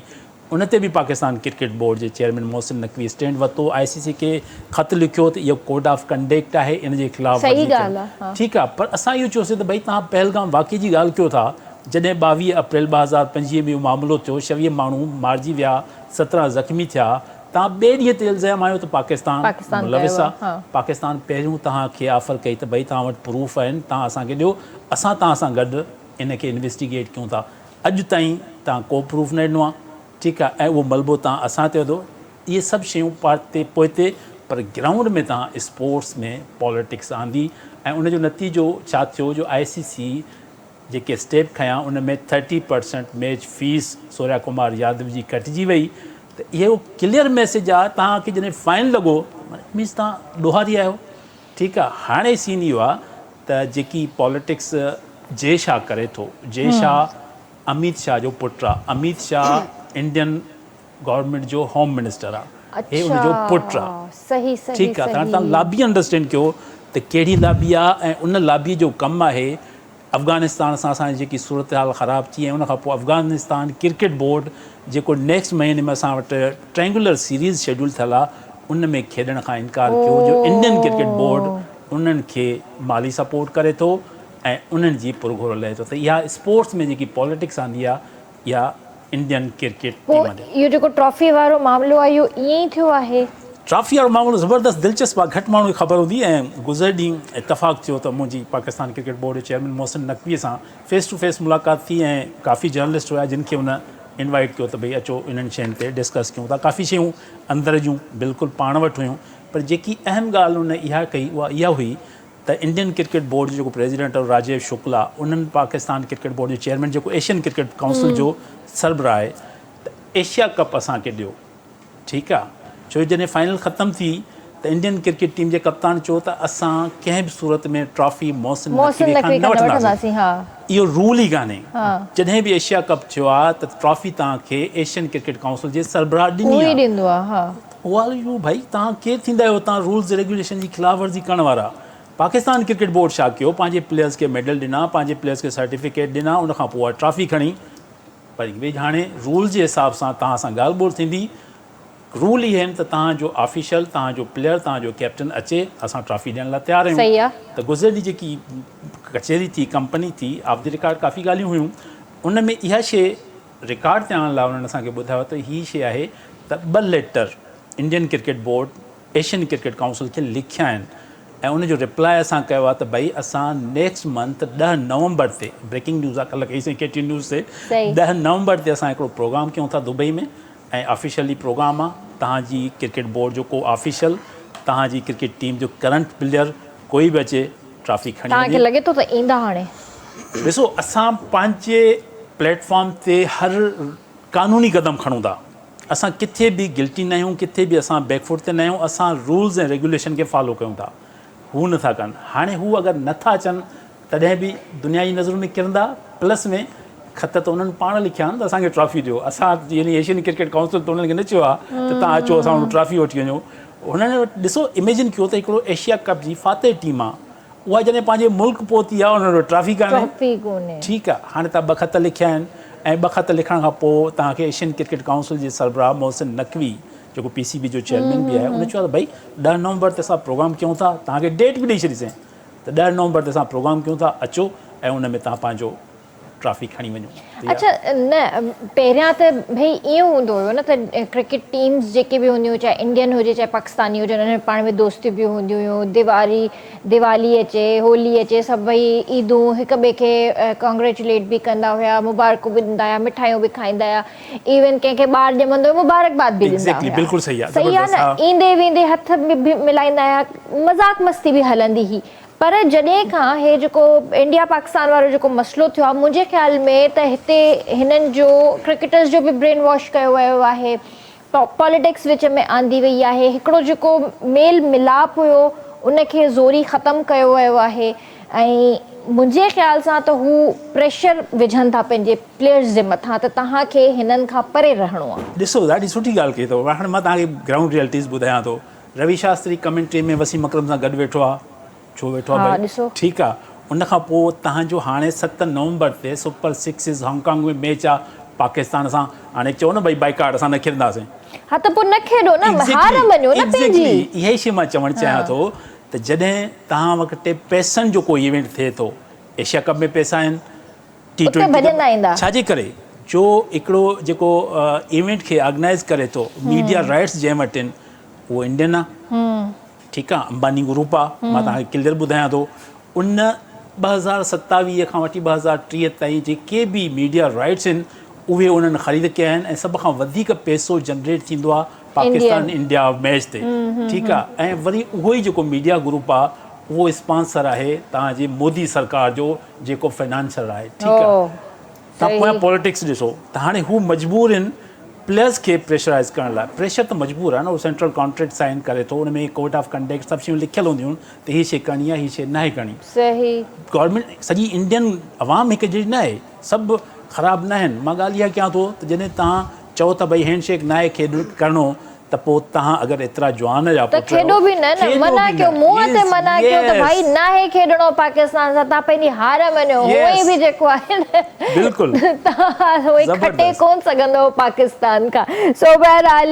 Speaker 3: ان تي به پاڪستان ڪرڪيٽ بورڊ جي چيئرمين محسن نقوي اسٽينڊ ورتو، آء سي سي کي خط لکيو ته اهو ڪوڊ آف ڪنڊيڪٽ آهي ان جي خلاف
Speaker 1: صحيح
Speaker 3: ورزي
Speaker 1: ڳالهه
Speaker 3: ڪيل
Speaker 1: آهي ها.
Speaker 3: ٺيڪ آهي پر اسان اهو چيوسين ته ڀئي توهان پهلگام واقعي جي ڳالهه ڪيو ٿا جڏهن 22 اپريل 2025 ۾ اهو معاملو ٿيو 26 ماڻهو مارجي ويا 17 زخمي ٿيا توهان ٻئي ڏينهن تي الزام آيو ته پاڪستان
Speaker 1: پاڪستان
Speaker 3: ملوث
Speaker 1: ڪيو
Speaker 3: آهي
Speaker 1: آهي ها.
Speaker 3: پاڪستان پهريون توهان کي آفر ڪئي ته ڀئي توهان وٽ پروف آهن توهان اسان کي ڏيو اسان توهان سان گڏ ان کي انويسٽيگيٽ ڪيون ٿا اڄ تائين توهان ڪو پروف نه ڏنو آهي ٺيڪ آهي ۽ اهو ملبو توهان اسان تي وڌو اهي سڀ شيون پارتي پوئتي پر گرائونڊ ۾ توهان اسپورٽس ۾ پاليٽڪس آندي ۽ ان جو نتيجو ڇا ٿيو جو آء سي سي جيڪي اسٽيپ کنيا ان ۾ thirty percent match fees Surya Kumar Yadav جي ڪٽجي وئي ته اهو ڪليئر ميسيج آهي توهان کي جڏهن فائن لڳو مينس توهان ڏوهاري آهيو ٺيڪ آ هاڻي سين اهو آ ته جيڪي پاليٽڪس جي شاهه ڪري ٿو جي شاهه اميت شاهه جو پٽ آ اميت شاهه انڊين گورنمينٽ جو هوم منسٽر آ هي ان جو پٽ آ ٺيڪ آ ته هاڻي تان لابي انڊرسٽينڊ ڪيو ته ڪهڙي لابي آ ۽ ان لابي جو ڪم آهي افغانستان سان اسان جي جيڪي صورتحال خراب ٿي ۽ ان کان پوء افغانستان ڪرڪيٽ بورڊ جيڪو نيڪسٽ مهيني ۾ اسان وٽ ٽرينگولر سيريز شيڊول ٿيل آهي ان ۾ کيڏڻ کان انڪار ڪيو جو انڊين ڪرڪيٽ بورڊ انهن کي مالي سپورٽ ڪري ٿو ۽ انهن جي پرگهور لهي ٿو ته اها اسپورٽس ۾ جيڪي پاليٽڪس آندي آهي اها انڊين ڪرڪيٽ
Speaker 1: پوء
Speaker 3: ٽيم جا.
Speaker 1: اهو جيڪو ٽرافي وارو معاملو آهي اهو ائين ئي ٿيو آهي؟
Speaker 3: ٽرافي وارو معاملو زبردست دلچسپ آهي گهٽ ماڻهو کي خبر هوندي ۽ گذريل ڏينهن اتفاق ٿيو ته منهنجي پاڪستان ڪرڪيٽ بورڊ جي چيئرمين محسن نقوي سان فيس ٽو فيس ملاقات ٿي ۽ ڪافي جرنلسٽ هيا جن کي ان انوائيٽ ڪيو ته ڀئي اچو انهن شين تي ڊسڪس ڪيون ٿا ڪافي شيون اندر جون بلڪل پاڻ وٽ هيون پر جيڪي اهم ڳالهه ان اها ڪئي اها اها هئي ته انڊين ڪرڪيٽ بورڊ جو جيڪو پريزيڊنٽ هو راجيو شڪلا انهن پاڪستان ڪرڪيٽ بورڊ جو چيئرمين جيڪو ايشين ڪرڪيٽ ڪائونسل جو سربراهه آهي ته ايشيا ڪپ اسان کي ڏيو ٺيڪ آ ڇو جو جڏهن فائنل ختم ٿي ته انڊين ڪرڪيٽ ٽيم جي ڪپتان چيو ته اسان ڪنهن به صورت ۾ ٽرافي محسن نقوي کان نه وٺنداسين اهو رول ئي ڪانهي جڏهن به ايشيا ڪپ ٿيو آ ته ٽرافي توهان کي ايشين ڪرڪيٽ ڪائونسل جي سربراهه ڏني آ اها اهو ڀائي توهان ڪير ٿيندا آهيو توهان رولز ريگيوليشن جي خلاف ورزي ڪرڻ وارا پاڪستان ڪرڪيٽ بورڊ ڇا ڪيو پنهنجي پليئرز کي ميڊل ڏنا پنهنجي پليئرز کي سرٽيفڪيٽ ڏنا ان کان پوء اها ٽرافي کڻي پر ويج هاڻي رول جي حساب سان توهان سان ڳالهه ٻولهه ٿيندي رول اهي آهن ته توهان جو آفيشل توهان جو پليئر توهان جو ڪيپٽن اچي اسان ٽرافي ڏيڻ لاء تيار آهيون ته گذريل ڏينهن جيڪي ڪچهري ٿي ڪمپني ٿي آف the record ڪافي ڳالهيون هيون ان ۾ اها شيء رڪارڊ تي آڻڻ لاء انهن اسان کي ٻڌايو ته هي شيء آهي ته ٻه letter Indian cricket board Asian cricket council کي لکيا آهن ۽ ان جو رپلاء اسان ڪيو آهي ته ڀئي اسان نيڪسٽ منٿ ڏهه نومبر تي بريڪنگ نيوز آهي ڪلهه ڪئي سين ڪي ٽي نيوز تي ڏهه نومبر تي اسان هڪڙو پروگرام ڪيون ٿا دبئي ۾ ۽ آفيشلي پروگرام آهي توهان جي ڪرڪيٽ بورڊ جو ڪو آفيشل توهان جي ڪرڪيٽ ٽيم جو ڪرنٽ پليئر ڪوئي به اچي ٽرافي کڻي
Speaker 1: توهان کي
Speaker 3: وڃي.
Speaker 1: لڳي ٿو ته ايندا هاڻي؟
Speaker 3: ڏسو اسان پنهنجي پليٽ فارم تي هر قانوني قدم کڻون ٿا اسان ڪٿي به گلٽي نه آهيون ڪٿي به اسان بيڪ فوٽ تي نه آهيون اسان رولز ۽ ريگيوليشن کي فالو ڪيون ٿا هو نه ٿا ڪن هاڻي هو اگر نه ٿا اچن تڏهن به دنيا جي نظرن ۾ ڪرندا پلس ۾ خط ته انهن پاڻ لکيا آهن ته اسان کي ٽرافي ڏيو اسان يعني ايشين ڪرڪيٽ ڪائونسل ته انهن کي نه چيو آهي ته توهان اچو اسان وٽ ٽرافي وٺي وڃو هنن وٽ ڏسو اميجن ڪيو ته هڪڙو ايشيا ڪپ جي فاتح ٽيم آهي اها جڏهن پنهنجي ملڪ پهتي آهي انهن وٽ ٽرافي ڪانهي.
Speaker 1: ٽرافي ڪونهي.
Speaker 3: ٺيڪ آهي هاڻي توهان ٻه خط لکيا آهن ۽ ٻه خط لکڻ کان پوء توهان کي ايشين ڪرڪيٽ ڪائونسل جي سربراهه محسن نقوي جيڪو پي سي بي جو چيئرمين به آهي ان چيو آهي ته ڀئي ڏهه نومبر تي اسان پروگرام ڪيون ٿا توهان کي ڊيٽ به ڏئي ڇڏيسين ته ڏهه نومبر تي اسان پروگرام ڪيون ٿا اچو ۽ ان ۾ توهان پنهنجو ٽرافي کڻي وڃو.
Speaker 1: اڇا نه پهريان ته ڀئي ائين هوندو هيو نه ته ڪرڪيٽ ٽيمز جيڪي به هونديون چاهي انڊين هجي چاهي پاڪستاني هجن انهن ۾ پاڻ ۾ دوستيون به هونديون هيون ديواري ديوالي اچي هولي اچي سڀئي عيدون هڪ ٻئي کي ڪانگريچوليٽ به ڪندا هيا مبارڪون به ڏيندا هيا مٺايون به کائيندا هيا ايون ڪنهن کي ٻار ڄمندو هيو مبارڪباد به ڏيندا هيا
Speaker 3: بلڪل صحيح
Speaker 1: آ صحيح آ نه ايندي ويندي هٿ به ملائيندا هيا مذاق مستي به هلندي هئي پر جڏهن کان هي جيڪو انڊيا پاڪستان وارو جيڪو مسئلو ٿيو آهي منهنجي خيال ۾ ته هتي هنن جو ڪرڪيٽرز جو به برين واش ڪيو ويو آهي پاليٽڪس وچ ۾ آندي وئي آهي هڪڙو جيڪو ميل ملاپ هيو ان کي زوري ختم ڪيو ويو آهي ۽ منهنجي خيال سان ته هو پريشر وجهن ٿا پنهنجي پليئرز جي مٿان ته توهان کي هنن کان پري رهڻو آهي.
Speaker 3: ڏسو ڏاڍي سٺي ڳالهه ڪئي اٿو هاڻي مان توهان کي گرائونڊ ريئلٽيز ٻڌايان ٿو روي شاستري ڪمينٽري ۾ وسيم اڪرم سان گڏ ويٺو آهي. ڇو ويٺو آ ڀائي ٺيڪ آ ان کان پوء تهان جو هاڻي 7 نومبر تي سپر سڪسز هانگ ڪانگ ۾ ميچ آ پاڪستان سان هاڻي چئو نه ڀائي بائيڪاٽ اسان نه کيڏنداسين.
Speaker 1: ها ته پوء نه کيڏو نه هار مڃو نه پنهنجي.
Speaker 3: اها ئي شي مان چوڻ چاهيان ٿو ته جڏهن توهان وٽ پئسن جو ڪو ايونٽ ٿئي ٿو ايشيا ڪپ ۾ پئسا آهن ٽي ٽوئنٽي ڇا جي ڪري جو هڪڙو جيڪو ايونٽ کي آرگنائز ڪري ٿو ميڊيا رائٽس جنهن وٽ آهن اهو انڊين آ ٺيڪ آ امباني گروپ آ مان توهان کي ڪليئر ٻڌايان ٿو ان 2027 کان وٺي 2030 تائين جيڪي به ميڊيا رائٽس آهن اهي انهن خريد ڪيا آهن ۽ سڀ کان وڌيڪ پئسو جنريٽ ٿيندو آ پاڪستان انڊيا ميچ تي ٺيڪ آ ۽ وري اهو ئي جيڪو ميڊيا گروپ آ اهو اسپانسر آهي توهان جي مودي سرڪار جو جيڪو فنانشر آهي ٺيڪ آ تان پويان پوليٽڪس ڏسو ته هاڻي هو مجبور آهن پليئرز کي پريشرائز ڪرڻ لاء پريشر ته مجبور آهي نه هو سينٽرل ڪانٽريڪٽ سائن ڪري ٿو ان ۾ ڪوڊ آف ڪنڊڪٽ سڀ شيون لکيل هونديون آهن ته هي شي ڪرڻي آهي هي شي ناهي ڪرڻي
Speaker 1: صحيح
Speaker 3: گورنمينٽ سڄي انڊين عوام هڪ جهڙي ناهي سڀ خراب ناهن مان ڳالهه اها ڪيان ٿو ته جڏهن تان چئو ته ڀئي هينڊ شيڪ ناهي کيڏ ڪرڻو ته پوء توهان اگر ايترا جوان جا
Speaker 1: پٽ آهيو ته کيڏو به نه نه منع ڪيو منهن تي منع ڪيو ته ڀائي ناهي کيڏڻو پاڪستان سان توهان پنهنجي هار مڃو هونئن به جيڪو آهي نه
Speaker 3: بلڪل
Speaker 1: توهان هونئن کٽي ڪون سگهندو پاڪستان کان سو بهرحال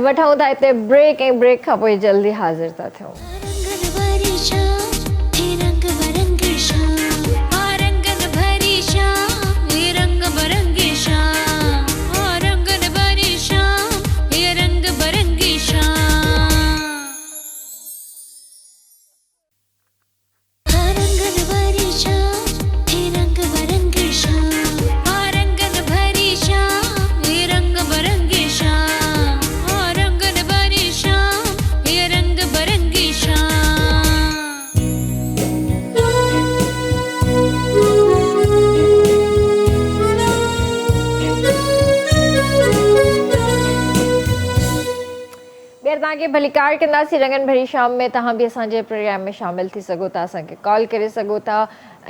Speaker 1: وٺون ٿا هتي بريڪ ۽ بريڪ کان پوء جلدي حاضر ٿا ٿيون. ٻيهر توهان کي ڀليڪار ڪنداسين رنگن ڀري شام ۾ توهان به اسان جي پروگرام ۾ شامل ٿي سگهو ٿا اسان کي ڪال ڪري سگهو ٿا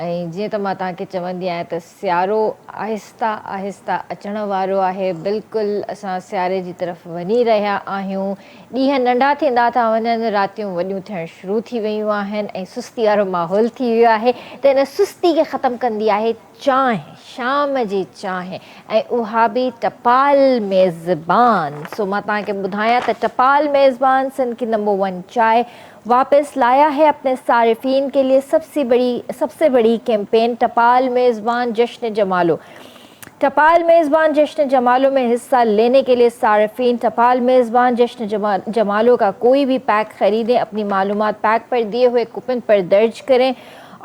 Speaker 1: ۽ جيئن ته مان توهان کي چوندي آهيان ته سيارو آهسته آهسته اچڻ وارو آهي بلڪل اسان سياري جي طرف وڃي رهيا آهيون ڏينهن ننڍا ٿيندا ٿا وڃن راتيون وڏيون ٿيڻ شروع ٿي ويون آهن ۽ سستي وارو ماحول ٿي ويو آهي ته ان سستي کي ختم ڪندي آهي چانهه، شام جي چانهه ۽ اها به ٽپال ميزبان. سو مان توهان کي ٻڌايان ته ٽپال ميزبان سنڌ ڪي نمبر ون چائي واپس لايا هي اپني صارفين ڪي ليي سب سي بڙي سب سي بڙي ڪيمپين ٽپال ميزبان جشن جمالو ٽپال ميزبان جشن جمالو ۾ حصه ليني ڪي ليي صارفين ٽپال ميزبان جشن جمالو ڪا ڪوئي ڀي پيڪ خريدين اپني معلومات پيڪ پر ديي هوئي ڪوپن پر درج ڪرين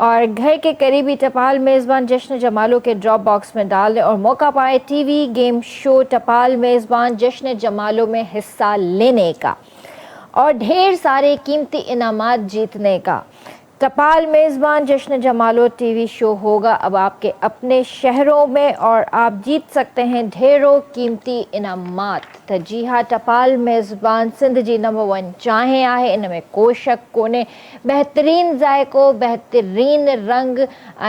Speaker 1: اور گهر ڪي قريبي ٽپال ميزبان جشن جمالو ڪي ڊراپ باڪس ۾ ڊال دين اور موقع پائين ٽي وي گيم شو ٽپال ميزبان جشن جمالو ۾ حصه ليني ڪا اور ڍير ساري قيمتي انعامات جيتني ڪا ٽپال ميزبان جشن جمالو ٽي وي شو هوگا اب آپ ڪي اپني شهرون ۾ اور آپ جيت سڪتي هين ڍيرو قيمتي انعامات ته جي ها ٽپال ميزبان سنڌ جي نمبر ون چانهه آهي ان ۾ ڪو شڪ ڪونهي بهترين ذائقو بهترين رنگ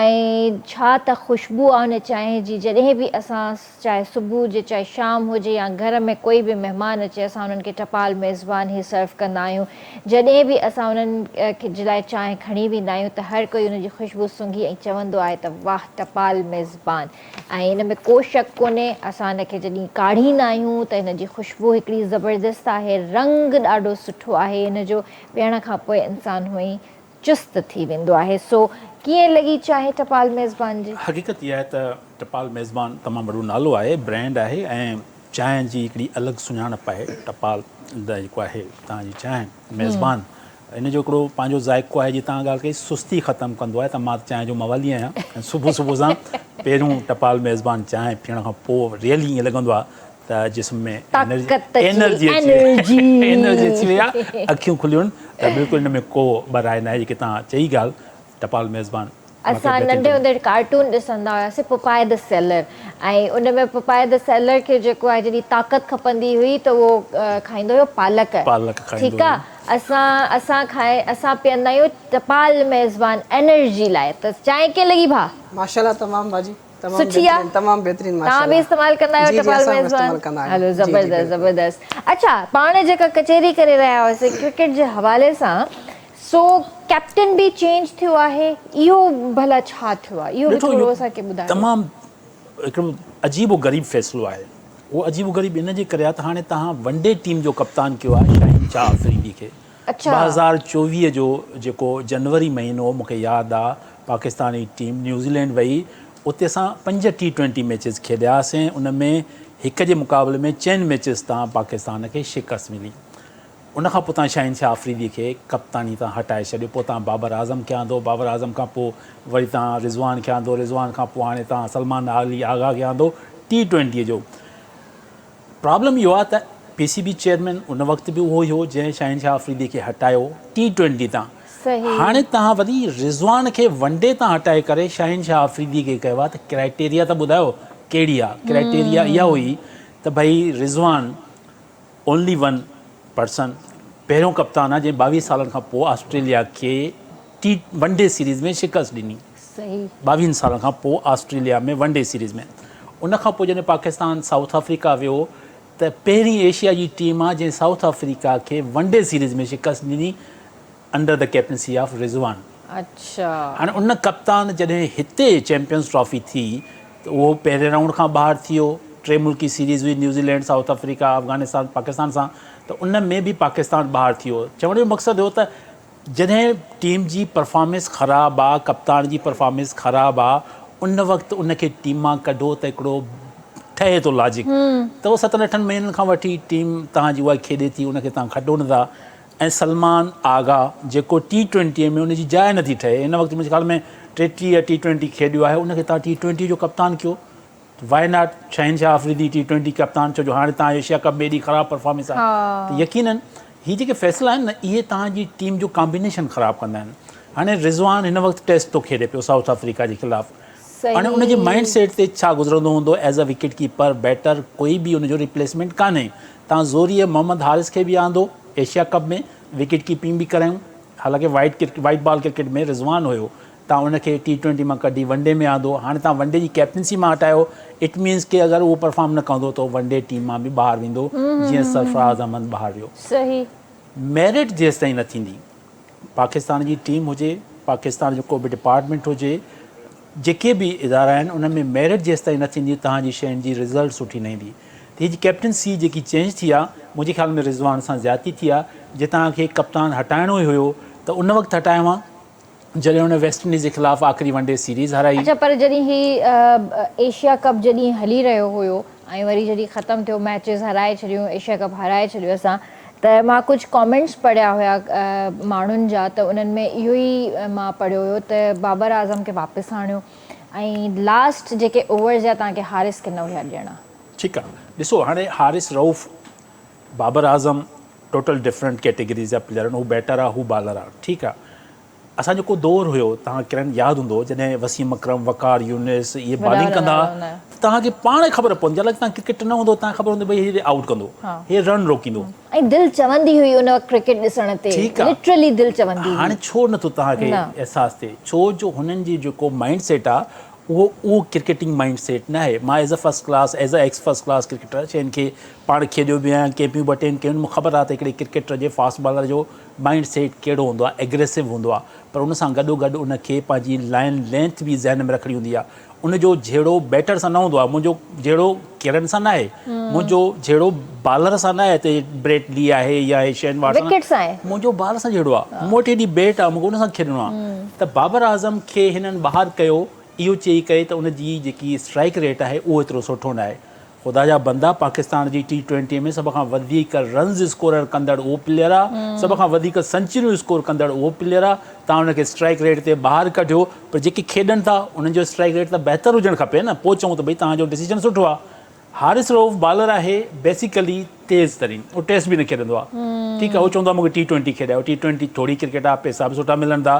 Speaker 1: ۽ ڇا ته خوشبو آ ان چانهه جي جڏهن به اسان چاهي صبح هجي چاهي شام هجي يا گهر ۾ ڪوئي به مهمان اچي اسان انهن کي ٽپال ميزبان هي سرو ڪندا آهيون جڏهن به اسان انهن کي جي لاء چانهه کڻي ويندا آهيون ته هر ڪوئي ان جي خوشبو سونگهي ۽ چوندو آهي ته واهه ٽپال ميزبان ۽ ان ۾ ڪو شڪ ڪونهي اسان ان کي جڏهن ڪاڙهيندا آهيون ته ان جي خوشبو هڪڙي زبردست آهي رنگ ڏاڍو سٺو آهي ان جو پيئڻ کان پوء انسان هونئن ئي چست ٿي ويندو آهي سو ڪيئن لڳي چانهه ٽپال ميزبان جي؟
Speaker 3: حقيقت اها آهي ته ٽپال ميزبان تمام وڏو نالو آهي، برانڊ آهي ۽ چانهه جي هڪڙي الڳ سڃاڻپ آهي ٽپال جيڪو آهي توهان جي چانهه ميزبان ان جو هڪڙو پنهنجو ذائقو آهي جي توهان ڳالهه ڪئي سستي ختم ڪندو آهي ته مان چانهه جو موالي آهيان ۽ صبح صبح سان پهريون ٽپال ميزبان چانهه پيئڻ کان پوء ريئلي ائين لڳندو آهي ته جسم ۾ انرجي اچي وئي آهي اکيون کليون ته بلڪل ان ۾ ڪو ٻه راء ناهي جيڪي توهان چئي ڳالهه ٽپال ميزبان
Speaker 1: اسان ننڍي هوندي ڪارٽون ڏسندا هياسين پپائي the seller ۽ in ۾ پپائي the seller کي جيڪو آهي جڏهن طاقت کپندي هئي ته اهو کائيندو هيو پالڪ ٺيڪ آ اسان اسان کائي اسان پيئندا آهيون ٽپال ميزبان انرجي لاء ته چانهه ڪيئن لڳي ڀاء.
Speaker 2: ماشاءالله تمام باجي. تمام
Speaker 1: سٺي آ
Speaker 2: بهترين تمام بهترين
Speaker 1: توهان به
Speaker 2: ماشاءالله
Speaker 1: استعمال ڪندا آهيو
Speaker 2: جي جي
Speaker 1: ٽپال
Speaker 2: اسان به
Speaker 1: ميزبان
Speaker 2: استعمال ڪندا
Speaker 1: هلو
Speaker 2: آهيون جي جي
Speaker 1: زبردست
Speaker 2: بلڪل
Speaker 1: زبردست اڇا پاڻ جيڪا ڪچهري ڪري رهيا هئاسين ڪرڪيٽ جي حوالي سان سو ڪيپٽن به چينج ٿيو آهي اهو ڀلا ڇا ٿيو آهي اهو به ٿورو اسان کي ٻڌايو.
Speaker 3: تمام هڪڙو عجيب و غريب فيصلو آهي اهو عجيب و غريب ان جي ڪري آهي ته هاڻي توهان ون ڊي ٽيم جو ڪپتان ڪيو آهي شاهين شاهه آفريدي کي 2024 جو جيڪو جنوري مهينو هو مونکي ياد آهي پاڪستاني ٽيم نيوزيلينڊ وئي اتي اسان پنج ٽي ٽوئنٽي ميچز کيڏياسين ان ۾ هڪ جي مقابلي ۾ چئن ميچز تان پاڪستان کي شڪست ملي ان کان پوء تان شاهين شاهه آفريدي کي ڪپتاني تان هٽائي ڇڏيو پوء تان بابر اعظم کي آندو بابر اعظم کان پوء وري تان رضوان کي آندو رضوان کان پوء هاڻي تان سلمان علي آغا کي آندو ٽي ٽوئنٽي جو پرابلم اهو آهي ته پي سي بي چيئرمين ان وقت به اهو ئي هو جنهن شاهين شاهه آفريدي کي هٽايو ٽي ٽوئنٽي تان هاڻي تان وري رضوان کي ون ڊي تان هٽائي ڪري شاهين شاهه آفريدي کي ڪيو آهي ته ڪرائيٽيريا ته ٻڌايو ڪهڙي آهي ڪرائيٽيريا اها هئي ته ڀئي رضوان اونلي ون پرسن پهريون ڪپتان آهي جنهن 22 سالن کان پوء آسٽريليا کي ٽي ون ڊي سيريز ۾ شڪست ڏني. 22 سالن کان پوء آسٽريليا ۾ ون ڊي سيريز ۾ ان کان پوء جڏهن پاڪستان سائوٿ آفريڪا ويو ته پهرين ايشيا جي ٽيم آهي جنهن سائوٿ آفريڪا کي ون ڊي سيريز ۾ شڪست ڏني under the captaincy of Rizwan. هاڻي ان ڪپتان جڏهن هتي چيمپيئنز ٽرافي ٿي ته اهو پهرين رائونڊ کان ٻاهر ٿي ويو، ٽي ملڪي سيريز هئي New Zealand, South Africa, Afghanistan, Pakistan سان ته ان ۾ به پاڪستان ٻاهر ٿي ويو. چوڻ جو مقصد هو ته جڏهن ٽيم جي پرفارمنس خراب آ، ڪپتان جي پرفارمنس خراب آ، ان وقت ان کي ٽيم مان ڪڍو ته هڪڙو ٺهي ٿو لاجڪ ته اهو ستن اٺن مهينن کان وٺي ٽيم توهان جي اها کيڏي ٿي ان کي توهان کٽو نٿا. ۽ سلمان آغا جيڪو ٽي ٽوئنٽي ۾ ان جي جاء نٿي ٺهي هن وقت منهنجي خيال ۾ 33 ٽي ٽوئنٽي کيڏيو آهي ان کي تان ٽي ٽوئنٽي جو ڪپتان ڪيو why not Shaheen Shah Afridi T twenty ڪپتان ڇو جو هاڻي تان ايشيا ڪپ ۾ ايڏي خراب پرفارمنس آهي ته يقينن هي جيڪي فيصلا آهن نه اهي تان جي ٽيم جو ڪامبينيشن خراب ڪندا آهن هاڻي رضوان هن وقت ٽيسٽ ٿو کيڏي پيو سائوٿ آفريڪا جي خلاف هاڻي ان جي مائنڊ سيٽ تي ڇا گذرندو هوندو as a wicket keeper batter ڪوئي به ان جو ريپليسمينٽ ڪانهي تان زوريء محمد حارث کي به آندو ايشيا ڪپ ۾ وڪيٽ ڪيپنگ به ڪرايون حالانڪه white white ball cricket ۾ Rizwan هيو تان ان کي ٽي ٽوئنٽي مان ڪڍي ون ڊي ۾ آندو هاڻي تان ون ڊي جي ڪيپٽنسي مان هٽايو it means ڪي اگر اهو پرفارم نه ڪندو ته ون ڊي ٽيم مان به ٻاهر ويندو جيئن سرفراز احمد ٻاهر ويو.
Speaker 1: صحيح.
Speaker 3: ميرٽ جيستائين نه ٿيندي پاڪستان جي ٽيم هجي پاڪستان جو ڪو به ڊپارٽمينٽ هجي جيڪي به ادارا آهن انهن ۾ ميرٽ جيستائين نه ٿيندي توهان جي شين جي رزلٽ سٺي نه ايندي ته هي جي ڪيپٽنسي جيڪي چينج ٿي آ منهنجي خيال ۾ رضوان سان زيادتي ٿي آ جي توهان کي ڪپتان هٽائڻو ئي هيو ته ان وقت هٽايو هان جڏهن هن ويسٽ انڊيز جي خلاف آخري ون ڊي سيريز هارائي.
Speaker 1: اڇا پر جڏهن هي ايشيا ڪپ جڏهن هلي رهيو هيو ۽ وري جڏهن ختم ٿيو ميچز هارائي ڇڏيون ايشيا ڪپ هارائي ڇڏيو اسان ته مان ڪجهه ڪامينٽس پڙهيا هيا ماڻهن جا ته انهن ۾ اهو ئي مان پڙهيو هيو ته بابر اعظم کي واپس آڻيو ۽ لاسٽ جيڪي اوورز هيا توهان کي حارث کي نه هيا ڏيڻا.
Speaker 3: ٺيڪ آ ڏسو هاڻي Haris Rauf Babar Azam total different categories جا پليئر آهن هو بيٽر آ هو بالر آ ٺيڪ آ اسان جو ڪو دور هيو توهان ڪرن ياد هوندو جڏهن وسيم اڪرم وقار يونس اهي بالنگ ڪندا ها ته توهان کي پاڻ خبر پوندي حالانڪه توهان ڪرڪيٽ نه هوندو توهان کي خبر هوندي ڀئي هي آئوٽ ڪندو هي رن روڪيندو.
Speaker 1: ۽ دل چوندي هئي ان وقت ڪرڪيٽ ڏسڻ تي لٽرلي دل چوندي هئي.
Speaker 3: هاڻي ڇو نٿو توهان کي احساس ٿئي ڇو جو هنن جي جيڪو مائنڊ سيٽ آ اهو اهو ڪرڪيٽنگ مائنڊ سيٽ نه آهي مان as a first class as a ex first class cricketer شين کي پاڻ کيڏيو به آهيان ڪيمپيون به اٽينڊ ڪيون آهن مون کي خبر آ ته هڪڙي ڪرڪيٽر جي فاسٽ بالر جو مائنڊ سيٽ ڪهڙو هوندو آهي ايگريسو هوندو آهي پر ان سان گڏو گڏ ان کي پنهنجي لائن لينٿ به ذهن ۾ رکڻي هوندي آهي ان جو جهيڙو بيٽر سان نه هوندو آهي منهنجو جهيڙو ڪيرن سان نه آهي منهنجو جهيڙو بالر سان نه آهي ته بريٽ لي آهي يا هي شين وارڊ
Speaker 1: وڪيٽ سان آهي
Speaker 3: منهنجو بالر سان جهيڙو آهي مون وٽ هيڏي بيٽ آهي مون کي ان سان کيڏڻو آهي ته بابر اعظم کي هنن ٻاهر ڪيو اهو چئي ڪري ته ان جي جيڪي اسٽرائيڪ ريٽ آهي اهو ايترو سٺو نه آهي خدا جا بندا پاڪستان جي ٽي ٽوئنٽي ۾ سڀ کان وڌيڪ رنز اسڪورر ڪندڙ اهو پليئر آ سڀ کان وڌيڪ سنچريون اسڪور ڪندڙ اهو پليئر آ تان ان کي اسٽرائيڪ ريٽ تي ٻاهر ڪڍيو پر جيڪي کيڏن ٿا انهن جو اسٽرائيڪ ريٽ ته بهتر هجڻ کپي نه پوء چئون ته ڀئي توهان جو ڊسيزن سٺو آ حارث رئوف بالر آهي بيسيڪلي تيز ترين اهو ٽيسٽ به نه کيڏندو آ ٺيڪ آ اهو چوندو آ مونکي ٽي ٽوئنٽي کيڏايو ٽي ٽوئنٽي ٿوري ڪرڪيٽ آ پئسا به سٺا ملن ٿا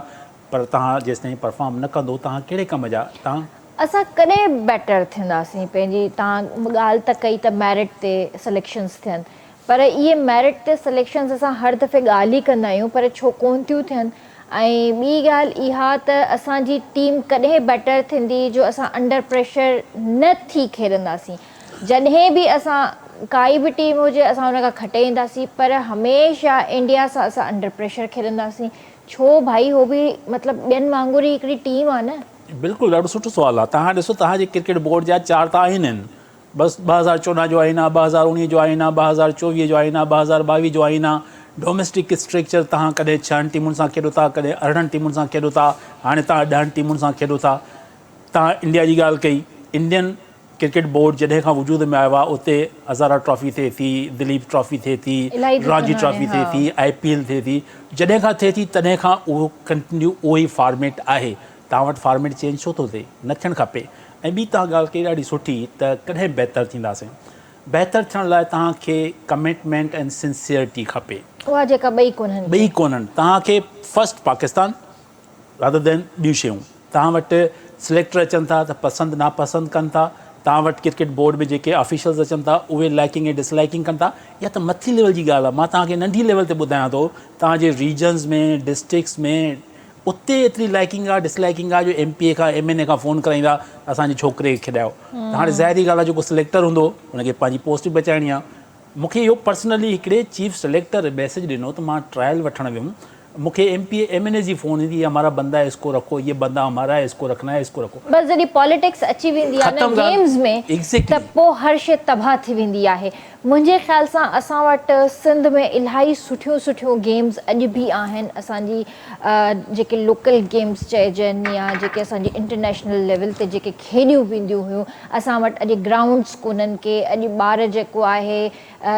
Speaker 3: پر توهان جيستائين پرفارم نه ڪندو توهان ڪهڙي ڪم جا توهان.
Speaker 1: اسان ڪڏهن بيٽر ٿينداسين پنهنجي توهان ڳالهه ته ڪئي ته ميرٽ تي سليڪشنز ٿين پر اهي ميرٽ تي سليڪشنز اسان هر دفعي ڳالهه ئي ڪندا آهيون پر ڇو ڪونه ٿيون ٿين ۽ ٻي ڳالهه اها ته اسان جي ٽيم ڪڏهن بيٽر ٿيندي جو اسان انڊر پريشر نه ٿي کيڏنداسين جڏهن به اسان ڪائي به ٽيم هجي اسان ان کان کٽي اينداسين پر هميشه انڊيا سان اسان انڊر پريشر کيڏنداسين. ڇو ڀائي هو به مطلب ٻين وانگر ئي هڪڙي ٽيم آ نه.
Speaker 3: بلڪل ڏاڍو سٺو سوال آ توهان ڏسو توهان جي ڪرڪيٽ بورڊ جا چار ته آهن آهن بس 2014 جو آئين آ 2019 جو آئين آ 2024 جو آئين آ 2022 جو آئين آ ڊوميسٽڪ اسٽريڪچر توهان ڪڏهن ڇهن ٽيمن سان کيڏو ٿا ڪڏهن 18 ٽيمن سان کيڏو ٿا هاڻي توهان ڏهن ٽيمن سان کيڏو ٿا توهان انڊيا جي ڳالهه ڪئي انڊين ڪرڪيٽ بورڊ جڏهن کان وجود ۾ آيو آهي اتي هزارا ٽرافي ٿئي ٿي، دليپ ٽرافي ٿئي ٿي، رانجي ٽرافي ٿئي ٿي، آء پي ايل ٿئي ٿي، جڏهن کان ٿئي ٿي تڏهن کان اهو ڪنٽينيو اهو ئي فارميٽ آهي، توهان وٽ فارميٽ چينج ڇو ٿو ٿئي، نه ٿيڻ کپي. ۽ ٻي توهان ڳالهه ڪئي ڏاڍي سٺي ته ڪڏهن بهتر ٿينداسين، بهتر ٿيڻ لاء توهان کي ڪمٽمينٽ ۽ سنسيئرٽي کپي.
Speaker 1: اها جيڪا ٻئي ڪونهن.
Speaker 3: ٻئي ڪونهن، توهان کي فرسٽ پاڪستان رادر دين ٻيون شيون. توهان وٽ سليڪٽر اچن ٿا ته پسند ناپسند ڪن ٿا، توهان وٽ ڪرڪيٽ بورڊ ۾ جيڪي آفيشلز اچن ٿا اهي لائيڪنگ ۽ ڊس لائيڪنگ ڪن ٿا. اها ته مٿي ليول جي ڳالهه آهي، مان توهان کي ننڍي ليول تي ٻڌايان ٿو، توهان جي ريجنز ۾ ڊسٽرڪٽس ۾ اتي ايتري لائيڪنگ آهي ڊس لائيڪنگ آهي جو ايم پي اي کان ايم اين اي کان فون ڪرائيندا ته اسان جي ڇوڪري کي کيڏايو. ته هاڻي ظاهري ڳالهه آهي جيڪو سليڪٽر هوندو ان کي پنهنجي پوسٽ به بچائڻي آهي. مون کي اهو پرسنلي هڪڙي چيف سليڪٽر ميسيج ڏنو ته مان ٽرائل وٺڻ ويم مون کي ايم پي اي ايم اين اي جي فون ايندي هي همارا بندا هي اسڪو رکو يه بندا همارا هي اسڪو رکنا هي اسڪو رکو.
Speaker 1: بس جڏهن پاليٽڪس اچي ويندي آهي نه
Speaker 3: ختم ڳالهه
Speaker 1: گيمز ۾ ته
Speaker 3: ايگزيڪٽلي.
Speaker 1: پوء هر شي تباهه ٿي ويندي آهي. منهنجي خيال سان اسان وٽ سنڌ ۾ الاهي سٺيون سٺيون گيمز اڄ به آهن اسان جي جيڪي لوڪل گيمز چئجن يا جيڪي اسان جي انٽرنيشنل ليول تي جيڪي کيڏيون وينديون هيون اسان وٽ اڄ گرائونڊز ڪونهن ڪي اڄ ٻار جيڪو آهي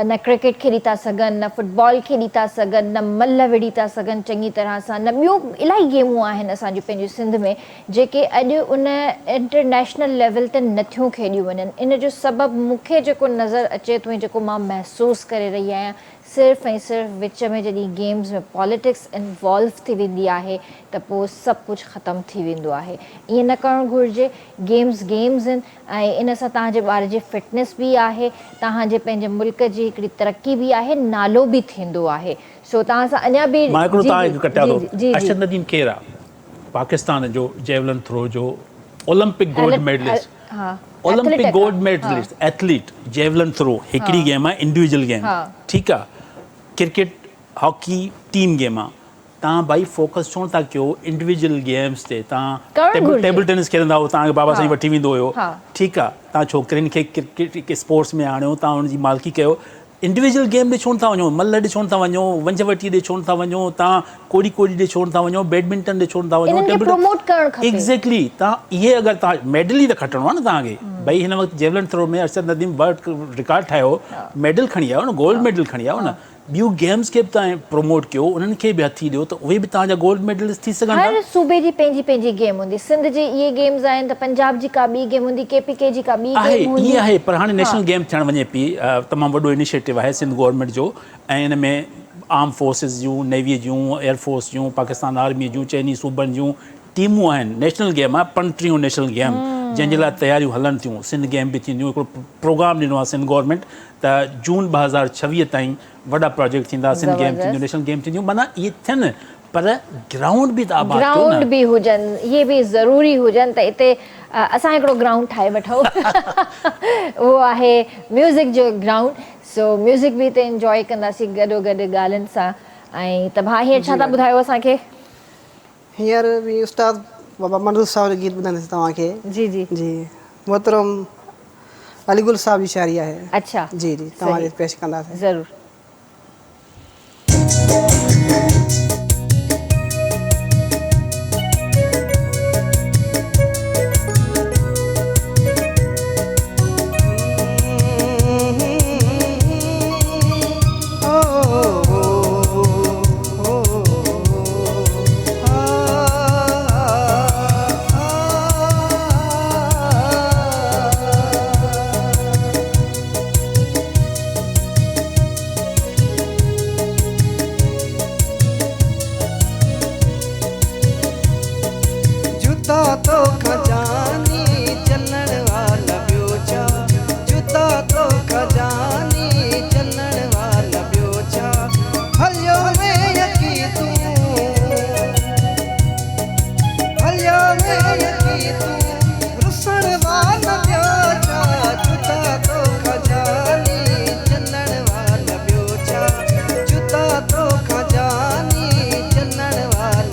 Speaker 1: نه ڪرڪيٽ کيڏي ٿا سگهن نه فٽبال کيڏي ٿا سگهن نه ملهه وڙهي ٿا سگهن چڱي طرح سان نه ٻيون الاهي گيمون آهن اسان جون پنهنجي سنڌ ۾ جيڪي اڄ ان انٽرنيشنل ليول تي نٿيون کيڏيون وڃن ان جو سبب مون کي جيڪو نظر اچي ٿو ۽ جيڪو مان محسوس ڪري رهي آهيان صرف ۽ صرف وچ ۾ جڏهن گيمز ۾ پاليٽڪس انوالو ٿي ويندي آهي ته پوء سڀ ڪجهه ختم ٿي ويندو آهي ائين نه ڪرڻ گهرجي گيمز گيمز آهن ۽ ان سان توهان جي ٻار جي فٽنس به آهي توهان جي پنهنجي ملڪ جي هڪڙي ترقي به آهي نالو به ٿيندو آهي سو توهان سان اڃا به
Speaker 3: مان هڪڙو
Speaker 1: جي
Speaker 3: توهان کي ڪٽيان
Speaker 1: جي
Speaker 3: ٿو
Speaker 1: جي جي
Speaker 3: ارشد نديم ڪير آ پاڪستان جو جيولن ٿرو جو اولمپڪ گولڊ ميڊلسٽ
Speaker 1: ها
Speaker 3: Olympic gold medallist athlete javelin throw هڪڙي گيم آ انڊيويجل گيم ٺيڪ آ ڪرڪيٽ هاڪي ٽيم گيم آ تان ڀائي فوڪس ڇو نٿا ڪيو انڊيويجل گيمز تي تان ٽيبل ٽينس کيڏندا هو تان کي بابا سائين وٺي ويندو هيو ٺيڪ آ تان ڇوڪرين کي ڪرڪيٽ اسپورٽس ۾ آڻيو تان ان جي مالڪي ڪيو انڊيويجل گيم ڏي ڇو نٿا وڃو، ملهه ڏي ڇو نٿا وڃو، ونجهه وٽي ڏي ڇو نٿا وڃو، تان ڪوڏي ڪوڏي ڏي ڇو نٿا وڃو، بيڊمنٽن ڏي ڇو نٿا وڃو،
Speaker 1: انهن کي پروموٽ ڪرڻ کپي.
Speaker 3: ايگزيڪٽلي تان اهي اگر تان ميڊل ئي ته کٽڻو آهي نه تان کي ڀئي هن وقت javelin throw ۾ Arshad Nadeem world record ٺاهيو ميڊل کڻي آيو نه گولڊ ميڊل کڻي آيو نه ٻيون گيمز کي به تان پروموٽ ڪيو انهن کي به هٿي ڏيو ته اهي به تان جا گولڊ ميڊلسٽ ٿي سگهن ٿا.
Speaker 1: هر صوبي جي پنهنجي پنهنجي گيم هوندي سنڌ جي اهي گيمز آهن ته پنجاب جي ڪا ٻي گيم هوندي ڪي پي ڪي جي ڪا ٻي
Speaker 3: آهي
Speaker 1: گيم هوندي
Speaker 3: ائين آهي پر هاڻي
Speaker 1: ها.
Speaker 3: نيشنل گيم ٿيڻ وڃي پئي تمام وڏو انيشيٽو آهي سنڌ گورنمينٽ جو ۽ ان ۾ آرم فورسز جون نيوي جون ايئر فورس جون پاڪستان آرمي جون چئني صوبن جون ٽيمون آهن نيشنل گيم آهي پنٽيهون نيشنل گيم جنهن جي لاء تياريون هلن ٿيون سنڌ گيم به ٿينديون هڪڙو پروگرام ڏنو آهي سنڌ گورنمينٽ ته جون 2026 تائين وڏا پراجيڪٽ ٿيندا سنڌ گيم ٿينديون نيشنل گيم ٿينديون معنيٰ اهي ٿين پر گرائونڊ به ته آباد ٿيو نه.
Speaker 1: گرائونڊ به هجن اهي به ضروري هجن ته اتي اسان هڪڙو گرائونڊ ٺاهي وٺون اهو آهي ميوزڪ جو گرائونڊ سو ميوزڪ به اتي انجوائي ڪنداسين گڏو گڏ ڳالهين سان ۽ ته ڀاء هينئر ڇا ٿا ٻڌايو اسان کي.
Speaker 2: هينئر به استاد بابا منظور صاحب جو گيت ٻڌائيندس توهان کي.
Speaker 1: جي جي.
Speaker 2: جي محترم علي گل صاحب جي شاعري آهي.
Speaker 1: اڇا.
Speaker 2: جي جي توهان جي پيش ڪنداسين.
Speaker 1: ضرور.
Speaker 2: جدا توکان جاني چلڻ والا ٻيو ڇا جدا توکان جاني چلڻ والا ٻيو ڇا هليو وين اچي تون هليو وين اچي تون رسڻ والا ٻيو ڇا جدا توکان جاني چلڻ والا ٻيو ڇا جدا توکان جاني چلڻ والا.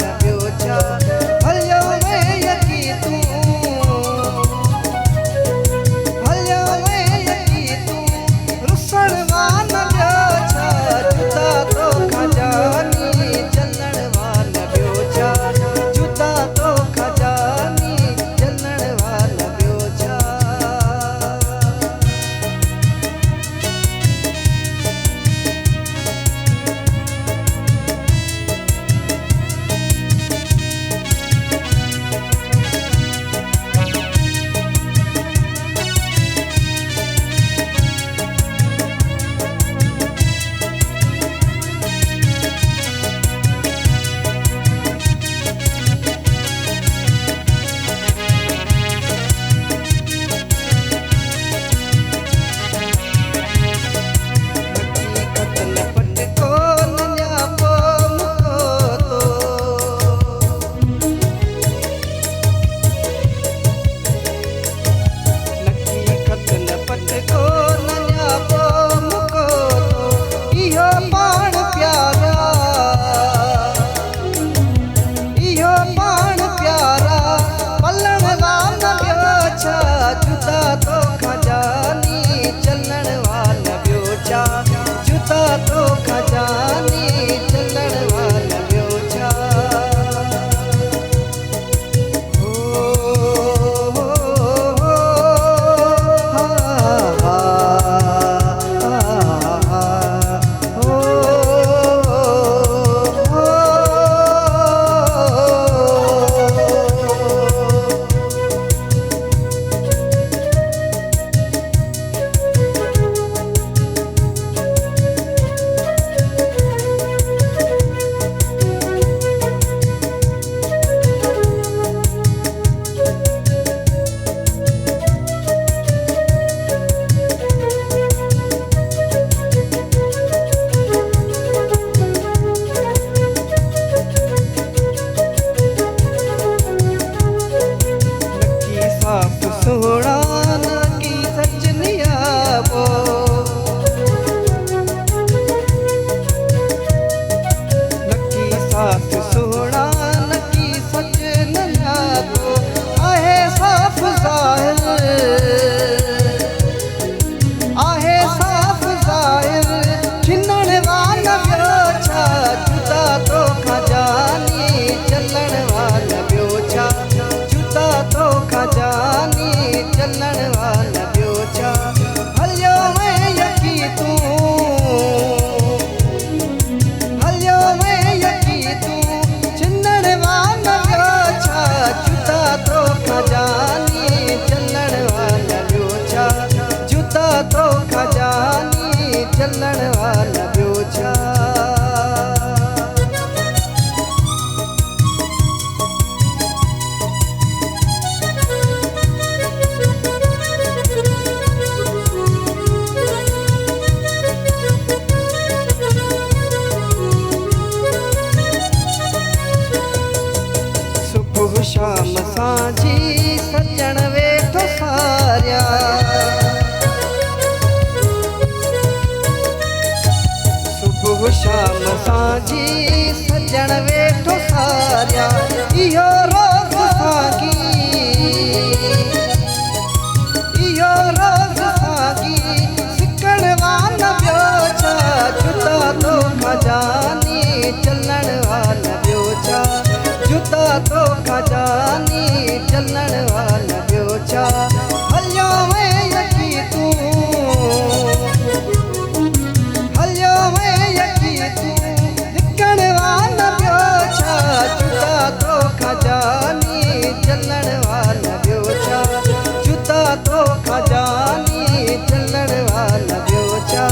Speaker 2: چلڻ آ نه ٻيو ڇا. صبح شام سانجهي سڄڻ ويٺو ساريان. صبح شام سانجهي سڄڻ ويٺو ساريان. اهو روز سانگي اهو روز سانگي سڪڻ وان ٻيو ڇا. جدا توکان جاني چلڻ وان ٻيو ڇا. جدا توکان جاني چلڻ وان ٻيو ڇا. هليو وئين يڪي تون هليو وئين يڪي تون لڪڻ وان ٻيو ڇا. جدا توکان جاني چلڻ وان ٻيو ڇا. جدا توکان جاني چلڻ وان ٻيو ڇا.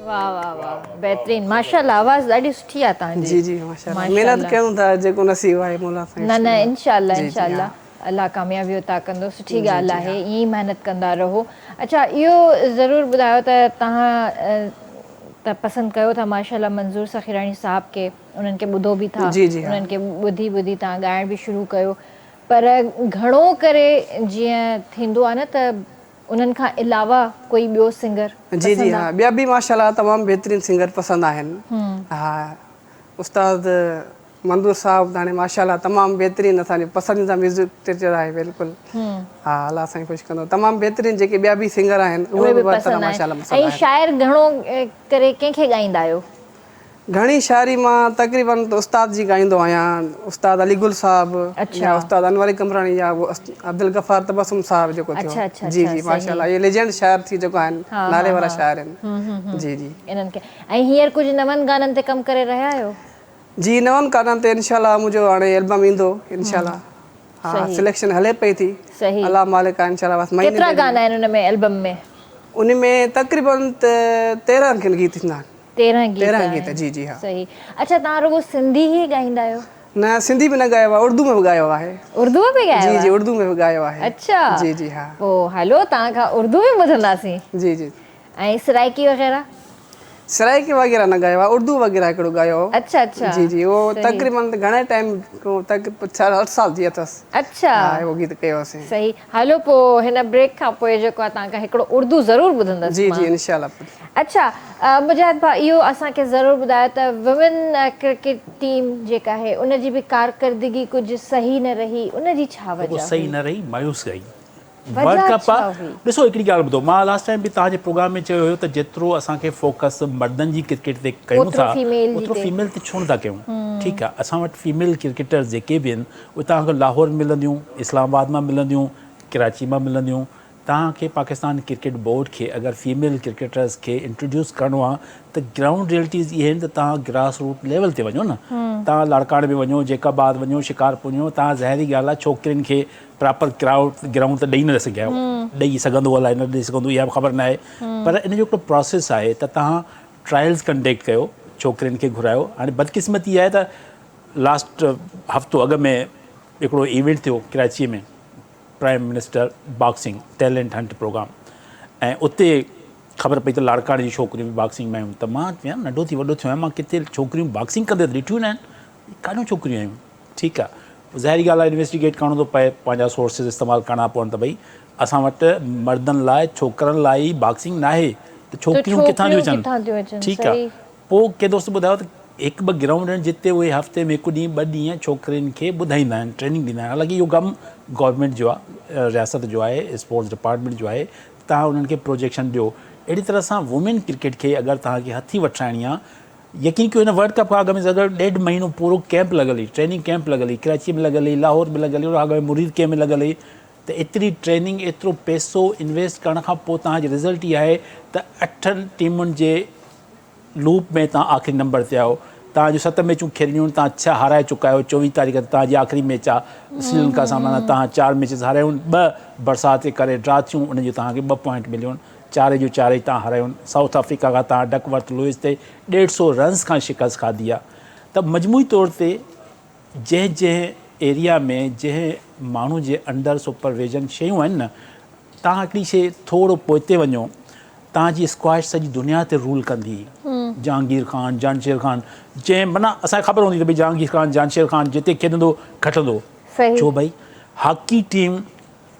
Speaker 1: واه واه واه بهترين ماشاءالله آواز ڏاڍي سٺي آ توهان جي.
Speaker 2: جي جي ماشاءالله محنت ڪيون ٿا جيڪو نصيب آهي مولا سائين
Speaker 1: نه نه انشاءالله انشاءالله الله ڪاميابي عطا ڪندو سٺي ڳالهه آهي ائين ئي محنت ڪندا رهو. اڇا اهو ضرور ٻڌايو ته توهان ته پسند ڪيو ٿا ماشاءالله منظور سخيراڻي صاحب کي انهن کي ٻڌو به ٿا انهن کي ٻڌي ٻڌي توهان ڳائڻ به شروع ڪيو پر گهڻو ڪري جيئن ٿيندو آهي نه ته انهن کان علاوه ڪوئي ٻيو سنگر
Speaker 2: پسند آ؟ جي جي ها ٻيا به ماشاءالله تمام بهترين سنگر پسند آهن ها استاد منظور صاحب ته هاڻي ماشاءالله تمام بهترين اسان جو پسنديده ميوزڪ ٽيچر آهي بلڪل ها الله سائين خوش ڪندو تمام بهترين جيڪي ٻيا به سنگر آهن اهي به پسند ماشاءالله
Speaker 1: پسند آهن. ۽ شاعر گهڻو ڪري ڪنهن کي ڳائيندا آهيو؟
Speaker 2: گهڻي شاعري مان تقريبن ته استاد جي ڳائيندو آهيان استاد علي گل صاحب يا استاد انور قمبراڻي يا عبدالغفار تبسم صاحب جيڪو ٿيو جي جي ماشاءالله اهي ليجنڊ شاعر ٿي چڪا آهن نالي وارا شاعر آهن جي جي.
Speaker 1: انهن کي ۽ هينئر ڪجهه نون گانن تي ڪم ڪري رهيا آهيو؟
Speaker 2: جي نون گانن تي انشاء الله منهنجو هاڻي البم ايندو انشاء الله ها سليڪشن هلي پئي ٿي الله مالڪ آهي انشاء الله بس
Speaker 1: مهيني ڪيترا گانا آهن ان ۾ البم ۾؟
Speaker 2: ان ۾ تقريبن 13 کن گيت ٿيندا آهن.
Speaker 1: 13 گيت
Speaker 2: 13 گيت جي جي ها.
Speaker 1: صحيح اڇا توهان رڳو سنڌي ئي ڳائيندا آهيو؟
Speaker 2: نه سنڌي به نه ڳايو آهي اردو ۾ به ڳايو آهي.
Speaker 1: اردو ۾ به ڳايو آهي؟
Speaker 2: جي جي اردو ۾ به ڳايو آهي.
Speaker 1: اڇا
Speaker 2: جي جي ها.
Speaker 1: پوء هلو توهان کان اردو به ٻڌنداسين.
Speaker 2: جي جي.
Speaker 1: ۽ سرائيڪي وغيره؟
Speaker 2: سرائيڪي وغيره نه ڳايو آهي اردو وغيره هڪڙو ڳايو هو.
Speaker 1: اڇا اڇا
Speaker 2: جي جي اهو تقريبن گهڻي ٽائيم کان 8 سال ٿي اٿس.
Speaker 1: اڇا
Speaker 2: ها اهو گيت ڪيو هوسين.
Speaker 1: صحيح هلو پوء هن بريڪ کان پوء جيڪو آهي توهان کان هڪڙو اردو ضرور ٻڌندس
Speaker 2: جي جي انشاء الله.
Speaker 1: اڇا مجاهد ڀاء اهو اسان کي ضرور ٻڌايو ته وومين ڪرڪيٽ ٽيم جيڪا آهي ان جي به ڪارڪردگي ڪجهه صحيح نه رهي ان جي ڇا وجه
Speaker 3: هئي؟ صحيح نه رهي مايوس ڪئي ورلڊ ڪپ آ ڏسو هڪڙي ڳالهه ٻڌو مان لاسٽ ٽائيم به توهان جي پروگرام ۾ چيو هيو ته جيترو اسان کي فوڪس مردن جي ڪرڪيٽ تي ڪيون ٿا اوترو فيميل تي ڇو نٿا ڪيون ٺيڪ آ اسان وٽ فيميل ڪرڪيٽرز جيڪي به آهن اهي توهان کي لاهور ۾ ملنديون اسلام آباد مان ملنديون ڪراچي مان ملنديون توهان کي پاڪستان ڪرڪيٽ بورڊ کي اگر فيميل ڪرڪيٽرز کي انٽروڊيوس ڪرڻو آ ته گرائونڊ ريئلٽيز اهي آهن ته توهان گراس روٽ ليول تي وڃو نه توهان لاڙڪاڻي ۾ وڃو جيڪب آباد وڃو شڪارپور وڃو توهان ظاهري ڳالهه آ ڇوڪرين کي پراپر گرائونڊ ته ڏئي نه سگهيا آهيو ڏئي سگهندو الائي نه ڏئي سگهندو اها به خبر نه آهي پر ان جو هڪڙو پراسيس آهي ته توهان ٽرائلز ڪنڊڪٽ ڪيو ڇوڪرين کي گهرايو هاڻي بدقسمتي آهي ته لاسٽ هفتو اڳ ۾ هڪڙو ايونٽ ٿيو Karachi ۾ prime minister boxing talent hunt programme ۽ اتي خبر پئي ته لاڙڪاڻي جون ڇوڪريون به باڪسنگ ۾ آيون ته مان چيم ننڍو ٿي وڏو ٿيو آهيان مان ڪٿي ڇوڪريون باڪسنگ ڪندي ته ڏٺيون نه آهن ڪاڏيون ڇوڪريون آيون ٺيڪ آ ظاهري ڳالهه آهي انويسٽيگيٽ ڪرڻو ٿو پئي پنهنجا سورسز استعمال ڪرڻا پون ته ڀئي اسان وٽ مردن لاء ڇوڪرن لاء ئي باڪسنگ ناهي ته ڇوڪريون ڪٿان ٿيون اچن ٺيڪ آ پوء ڪنهن دوست ٻڌايو ته هڪ ٻه گرائونڊ آهن جتي اهي هفتي ۾ هڪ ڏينهن ٻه ڏينهن ڇوڪرين کي ٻڌائيندا آهن ٽريننگ ڏيندا آهن حالانڪه اهو ڪم گورنمينٽ جو آهي رياست جو آهي اسپورٽس ڊپارٽمينٽ جو آهي توهان انهن کي پروجيڪشن ڏيو اهڙي طرح سان وومين ڪرڪيٽ کي اگر توهان کي هٿي وٺرائڻي آهي يقين ڪيو هن ورلڊ ڪپ کان اڳ ۾ اگر ڏيڍ مهينو پورو ڪيمپ لڳل هئي ٽريننگ ڪيمپ لڳل هئي ڪراچي ۾ لڳل هئي لاهور ۾ لڳل هئي ان کان اڳ ۾ مريد ڪي ۾ لڳل هئي ته ته ايتري ٽريننگ ايترو پئسو انويسٽ ڪرڻ کان پوء توهان جي رزلٽ اها آهي ته اٺن ٽيمن جي لوپ ۾ توهان آخري نمبر تي آهيو. توهان جون ست ميچون کيڏڻيون آهن، توهان ڇهه هارائي چڪا آهيو، چوويهه تاريخ تي توهان جي آخري ميچ آهي سريلنڪا سان معنيٰ توهان چار ميچز هارايون آهن، ٻه برسات جي ڪري ڊرا ٿيون ان جو توهان کي ٻه پوائنٽ مليو آهن، چارئي جو چارئي توهان هارايون آهن، سائوٿ آفريڪا کان توهان ڊڪ ورٿ لوئس تي ڏيڍ سو رنز کان شڪست کاڌي آهي ته مجموعي طور تي جنهن جنهن ايريا ۾ جنهن ماڻهو جي انڊر سپرويزن شيون آهن نه توهان هڪڙي شي ٿورو پوئتي وڃو توهان جي اسڪواش سڄي دنيا تي رول ڪندي هئي جهانگير خان جانشير خان جنهن معنيٰ اسان کي خبر هوندي ته ڀئي جهانگير خان جانشير خان جتي کيڏندو کٽندو ڇو ڀئي هاڪي ٽيم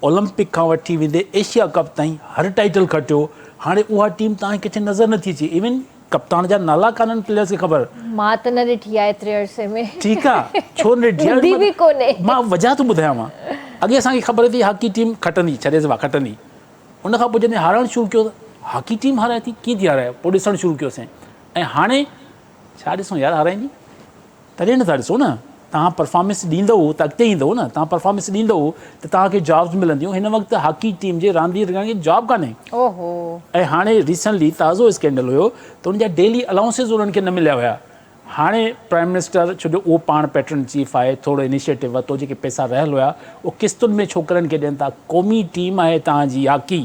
Speaker 3: اولمپڪ کان وٺي ويندي ايشيا ڪپ تائين هر ٽائيٽل کٽيو هاڻي اها ٽيم توهان کي ڪٿي نظر نٿي اچي ايون ڪپتان جا نالا ڪانهن پليئرز کي خبر.
Speaker 1: مان ته نه ڏٺي آهي ايتري عرصي ۾.
Speaker 3: ٺيڪ آ ڇو نه ڏٺي آ
Speaker 1: ٻڌي به ڪونهي.
Speaker 3: مان وجهه ٿو ٻڌايانو اڳي اسان کي خبر ٿي هاڪي ٽيم کٽندي ڇڏيس وا کٽندي ان کان پوء جڏهن هارائڻ شروع ڪيو ته هاڪي ٽيم هارائي ٿي ڪيئن ٿي هارائي پوء ڏسڻ شروع ڪيوسين ۽ هاڻي ڇا ڏسون يار هارائيندي تڏهن نٿا ڏسو نه توهان پرفارمنس ڏيندؤ ته اڳتي ايندؤ نه توهان پرفارمنس ڏيندؤ ته توهان کي جابس ملنديون هن وقت هاڪي ٽيم جي رانديگرن کي جاب ڪانهي
Speaker 1: اوهو
Speaker 3: ۽ هاڻي ريسنٽلي تازو اسڪينڊل هيو ته ان جا ڊيلي الائونسز انهن کي نه مليا هيا هاڻي پرائم منسٽر ڇو جو اهو پاڻ پيٽرن چيف آهي ٿورو انيشيٽو ورتو جيڪي پئسا رهيل هيا اهو قسطن ۾ ڇوڪرن کي ڏين ٿا قومي ٽيم آهي توهان جي هاڪي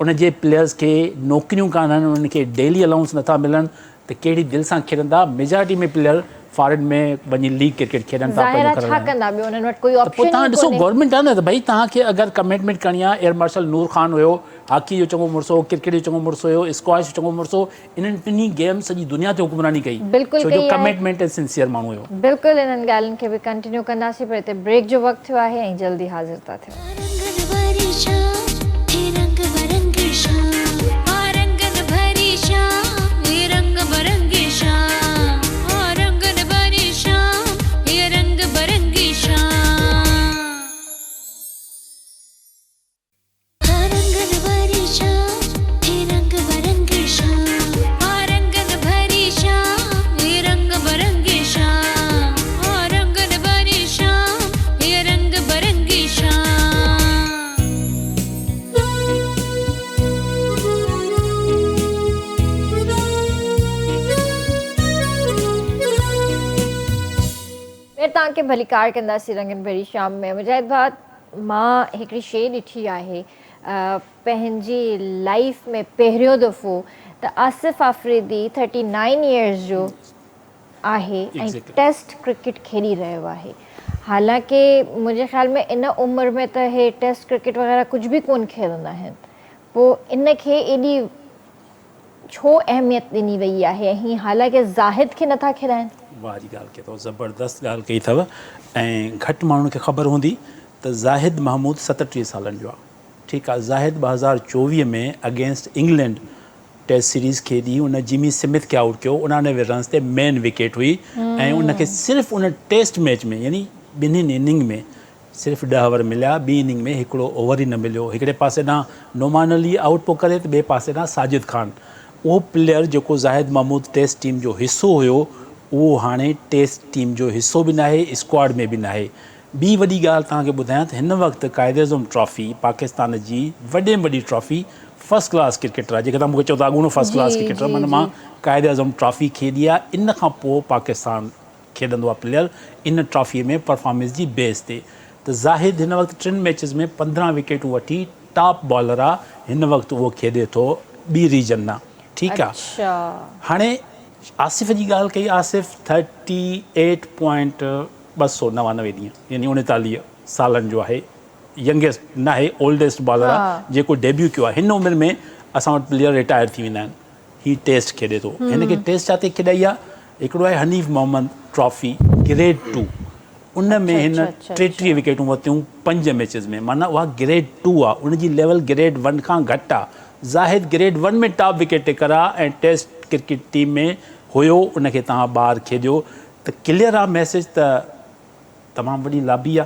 Speaker 3: ان جي پليئرز کي نوڪريون ڪانهن انهن کي ڊيلي الائونس نٿا ملن ته ڪهڙي دل سان کيڏندا ميجارٽي ۾ پليئر فارين ۾ وڃي ليگ ڪرڪيٽ کيڏن ٿا
Speaker 1: ظاهر آ ڇا ڪندا ٻيو انهن وٽ ڪوئي
Speaker 3: ته پوء
Speaker 1: آپشن ئي
Speaker 3: توهان ڏسو
Speaker 1: ڪونهي.
Speaker 3: گورنمينٽ آهي نه ته ڀئي توهان کي اگر ڪمٽمينٽ ڪرڻي آهي ايئر مارشل نور خان هيو هاڪي جو چڱو مڙس هو ڪرڪيٽ جو چڱو مڙس هيو اسڪواش جو چڱو مڙس هو انهن ٽنهي گيم سڄي دنيا تي حڪمراني ڪئي
Speaker 1: بلڪل
Speaker 3: ڇو جو
Speaker 1: ڪئي آهي.
Speaker 3: ڪمٽمينٽ ۽ سنسيئر ماڻهو هيو.
Speaker 1: بلڪل انهن ڳالهين کي به ڪنٽينيو ڪنداسين پر هتي بريڪ جو وقت ٿيو آهي ۽ جلدي حاضر ٿا ٿيون. ٻيهر توهان کي ڀليڪار ڪنداسين رنگين ڀري شام ۾ مجاهد ڀاء مان هڪڙي شيء ڏٺي آهي پنهنجي لائيف ۾ پهريون دفعو ته Asif Afridi thirty nine years جو آهي ۽ ٽيسٽ ڪرڪيٽ کيڏي رهيو آهي حالانڪه منهنجي خيال ۾ ان عمر ۾ ته هي ٽيسٽ ڪرڪيٽ وغيره ڪجهه به ڪون کيڏندا آهن پوء ان کي ايڏي ڇو اهميت ڏني وئي آهي ۽ حالانڪه زاهد کي نٿا کيڏائن.
Speaker 3: واهه جي ڳالهه ڪئي اٿو زبردست ڳالهه ڪئي اٿو ۽ گهٽ ماڻهن کي خبر هوندي ته زاهد محمود 37 سالن جو آهي ٺيڪ آهي زاهد 2024 ۾ اگينسٽ انگلينڊ ٽيسٽ سيريز کيڏي ان جمي سمٿ کي آئوٽ ڪيو 99 رنز تي مين وڪيٽ هئي ۽ ان کي صرف ان ٽيسٽ ميچ ۾ يعني ٻنهين اننگ ۾ صرف ڏهه اوور مليا ٻي اننگ ۾ هڪڙو اوور ئي نه مليو هڪڙي پاسي ڏانهن نعمان علي آئوٽ پيو ڪري ته ٻئي پاسي ڏانهن ساجد خان اهو پليئر جيڪو زاهد محمود ٽيسٽ ٽيم جو حصو هيو اهو هاڻي ٽيسٽ ٽيم جو حصو به ناهي اسڪواڊ ۾ به ناهي ٻي وڏي ڳالهه توهان کي ٻڌايان ته هن وقت قائداعظم ٽرافي پاڪستان جي وڏي ۾ وڏي ٽرافي فرسٽ ڪلاس ڪرڪيٽر آهي جيڪي توهان مون کي چئو ٿا اڳوڻو فرسٽ ڪلاس ڪرڪيٽر معنيٰ مان قائداعظم ٽرافي کيڏي آهي ان کان پوء پاڪستان کيڏندو آهي پليئر ان ٽرافي ۾ پرفارمنس جي بيس تي ته زاهد هن وقت ٽن ميچز ۾ 15 وڪيٽون وٺي ٽاپ بالر آهي هن وقت اهو کيڏي ٿو ٻي ريجن نا ٺيڪ آهي هاڻي آصف جي ڳالهه ڪئي آصف 38 پوائنٽ 299 ڏينهن يعني 39 سالن جو آهي ينگيسٽ ناهي اولڊيسٽ بالر آهي جيڪو ڊيبيو ڪيو آهي هن عمر ۾ اسان وٽ پليئر رٽائر ٿي ويندا آهن هي ٽيسٽ کيڏي ٿو هن کي ٽيسٽ ڇا تي کيڏائي آهي هڪڙو آهي حنيف محمد ٽرافي گريڊ 2 ان ۾ هن 33 وڪيٽون ورتيون پنج ميچز ۾ معنيٰ اها گريڊ 2 آهي ان جي ليول گريڊ 1 کان گهٽ آهي زاهد گريڊ 1 ۾ ٽاپ وڪيٽ ٽيڪر آهي ۽ ٽيسٽ ڪرڪيٽ ٽيم ۾ هيو ان کي توهان ٻاهر کيڏيو ته ڪليئر آ ميسيج ته تمام وڏي لابي آ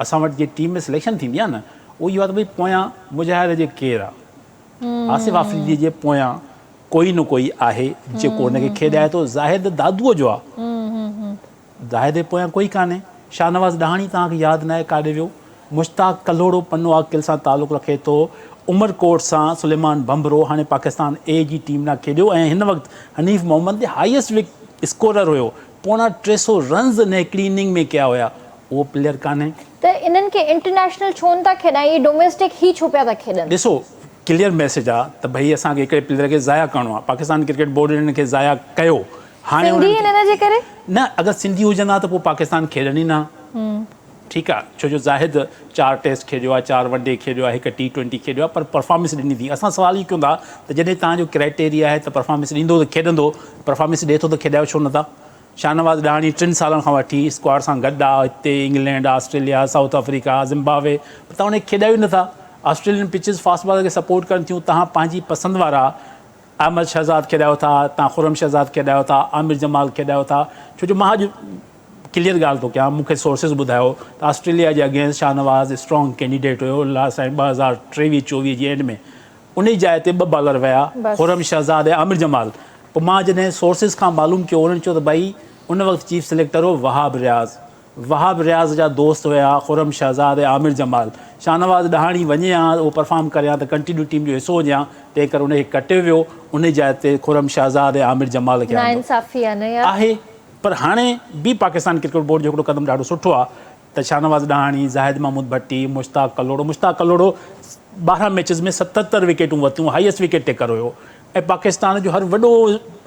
Speaker 3: اسان وٽ جي ٽيم ۾ سليڪشن ٿيندي آ نه اهو اهو آ ته ڀئي پويان مجاهد جي ڪير آ آصف آفريدي جي پويان ڪوئي نه ڪوئي آهي جيڪو ان کي کيڏائي ٿو زاهد دادوء جو آ زاهد جي پويان ڪوئي ڪانهي شاهنواز ڏاهاڻي توهان کي ياد ناهي ڪاڏي ويو. مشتاق ڪلهوڙو پنو عاقل سان تعلق رکي ٿو، عمرڪوٽ سان سليمان ڀنڀرو هاڻي پاڪستان اي جي ٽيم ڏانهن کيڏيو ۽ هن وقت Hanif Muhammad the highest wicket scorer هيو، پوڻا 300 رنز هن هڪڙي اننگ ۾ ڪيا هيا، اهو پليئر ڪانهي.
Speaker 1: ته انهن کي انٽرنيشنل ڇو نٿا کيڏائين، اهي ڊوميسٽڪ هي ڇو پيا ٿا کيڏن.
Speaker 3: ڏسو ڪليئر ميسيج آ ته ڀئي اسان کي هڪڙي پليئر کي ضايع ڪرڻو آ، پاڪستان ڪرڪيٽ بورڊ انهن کي ضايع ڪيو، هاڻي
Speaker 1: سنڌي آهن ان جي ڪري؟
Speaker 3: نه اگر سنڌي هجن ها ته پوء پاڪستان کيڏن ئي نه ها. ٺيڪ آ ڇو جو زاهد چار ٽيسٽ کيڏيو آ چار ون ڊي کيڏيو آ هڪ ٽي ٽوئنٽي کيڏيو آ پر پرفارمنس ڏني ٿي اسان سوال اهو ڪيون ٿا ته جڏهن توهان جو ڪرائيٽيريا آهي ته پرفارمنس ڏيندو ته کيڏندو پرفارمنس ڏي ٿو ته کيڏايو ڇو نٿا شاهنواز ڏاهاڻي ٽن سالن کان وٺي اسڪواڊ سان گڏ آ هتي انگلينڊ آسٽريليا سائوٿ آفريڪا زمباوي پر توهان ان کي کيڏايو ئي نٿا آسٽريلين پچز فاسٽ بالر کي سپورٽ ڪن ٿيون توهان پنهنجي پسند وارا احمد شهزاد کيڏايو ٿا، تان خرم شهزاد کيڏايو ٿا، عامر جمال کيڏايو ٿا، ڇو جو مان اڄ ڪليئر ڳالهه ٿو ڪيان، مون کي سورسز ٻڌايو ته آسٽريليا جي اگينسٽ شاهنواز اسٽرانگ ڪينڊيڊيٽ هيو لاسٽ ٽائيم 2023 24 جي اينڊ ۾ انهي جاء تي ٻه بالر ويا خرم شهزاد ۽ عامر جمال پوء مان جڏهن سورسز کان معلوم ڪيو انهن چيو ته ڀائي ان وقت چيف سليڪٽر هو وهاب رياض وهاب رياض جا دوست هيا خرم شهزاد ۽ عامر جمال. شاهنواز ڏاهاڻي وڃي ها اهو پرفارم ڪري ها ته ڪنٽينيو ٽيم جو حصو هجي ها تنهن ڪري ان کي ڪٽيو ويو انهي جاء تي خرم شهزاد ۽ عامر جمال کي آندو
Speaker 1: ناانصافي آهي نه يار.
Speaker 3: آهي پر هاڻي به پاڪستان ڪرڪيٽ بورڊ جو هڪڙو قدم ڏاڍو سٺو آهي ته شاهنواز ڏاهاڻي، زاهد محمود ڀٽي، مشتاق ڪلهوڙو، مشتاق ڪلهوڙو 12 ميچز ۾ 77 وڪيٽون ورتيون هائيسٽ وڪيٽ ٽيڪر هيو ۽ پاڪستان جو هر وڏو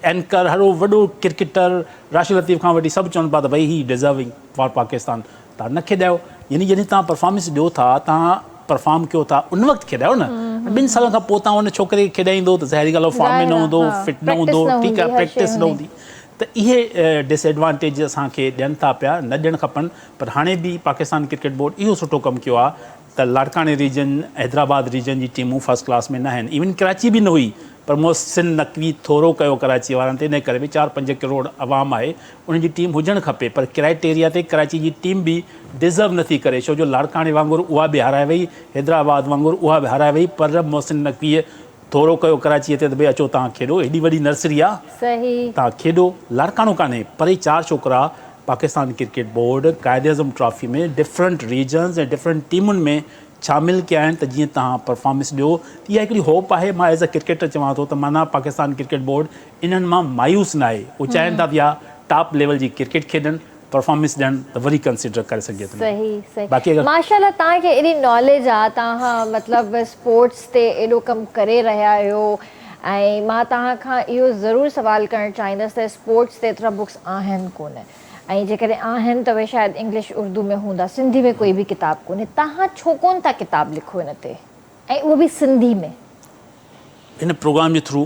Speaker 3: اينڪر هر وڏو ڪرڪيٽر راشد لطيف کان وٺي سڀ چون پيا ته ڀئي هي ڊزرونگ فار پاڪستان تان نه کيڏايو يعني جڏهن تان پرفارمنس ڏيو ٿا تان پرفارم ڪيو ٿا ان وقت کيڏايو نه ٻن سالن کان پوء تان ان ڇوڪري کي کيڏائيندو ته ظاهري ڳالهه فارم ۾ نه هوندو فٽ نه هوندو ٺيڪ آهي پريڪٽس نه هوندي ته اهي ڊس ايڊوانٽيج اسان کي ڏين ٿا پيا نه ڏيڻ کپن پر هاڻي به پاڪستان ڪرڪيٽ بورڊ اهو سٺو ڪم ڪيو آهي ته لاڙڪاڻي ريجن، حيدرآباد ريجن جي ٽيمون فرسٽ ڪلاس ۾ نه آهن، ايون ڪراچي به نه هئي پر محسن نقوي ٿورو ڪيو ڪراچي وارن تي انهي ڪري به چار پنج ڪروڙ عوام آهي انهن جي ٽيم هجڻ کپي پر ڪرائيٽيريا تي ڪراچي جي ٽيم به ڊزرو نه ٿي ڪري ڇو جو لاڙڪاڻي وانگر اها به هارائي وئي حيدرآباد وانگر اها به هارائي وئي پر محسن نقويء ٿورو ڪيو ڪراچيء تي ته ڀئي اچو توهان کيڏو هيڏي وڏي نرسري آ توهان کيڏو لاڙڪاڻو ڪانهي پر هي چار ڇوڪرا Pakistan cricket board Quaid-e-Azam trophy ۾ different regions ۽ different ٽيمن ۾ شامل ڪيا آهن ته جيئن توهان پرفارمنس ڏيو ته اها هڪڙي هوپ آهي مان ايز اي ڪرڪيٽر چوان ٿو ته معنيٰ پاڪستان ڪرڪيٽ بورڊ انهن مان مايوس ناهي اهي چاهين ٿا ته اها ٽاپ ليول جي ڪرڪيٽ کيڏن پرفارمنس ڏين ته وري ڪنسيڊر ڪري سگهجي ٿو.
Speaker 1: صحيح صحيح باقي اگر. ماشاءالله توهان کي ايڏي ناليج آ توهان مطلب اسپورٽس تي ايڏو ڪم ڪري رهيا آهيو ۽ مان توهان کان اهو ضرور سوال ڪرڻ چاهيندس ته اسپورٽس تي ايترا بڪس آهن ڪونه ۽ جيڪڏهن آهن ته اهي شايد انگلش اردو ۾ هوندا سنڌي ۾ ڪوئي به ڪتاب ڪونهي توهان ڇو ڪونه ٿا ڪتاب لکو ان تي ۽ اهو به سنڌي ۾.
Speaker 3: هن پروگرام جي ٿرو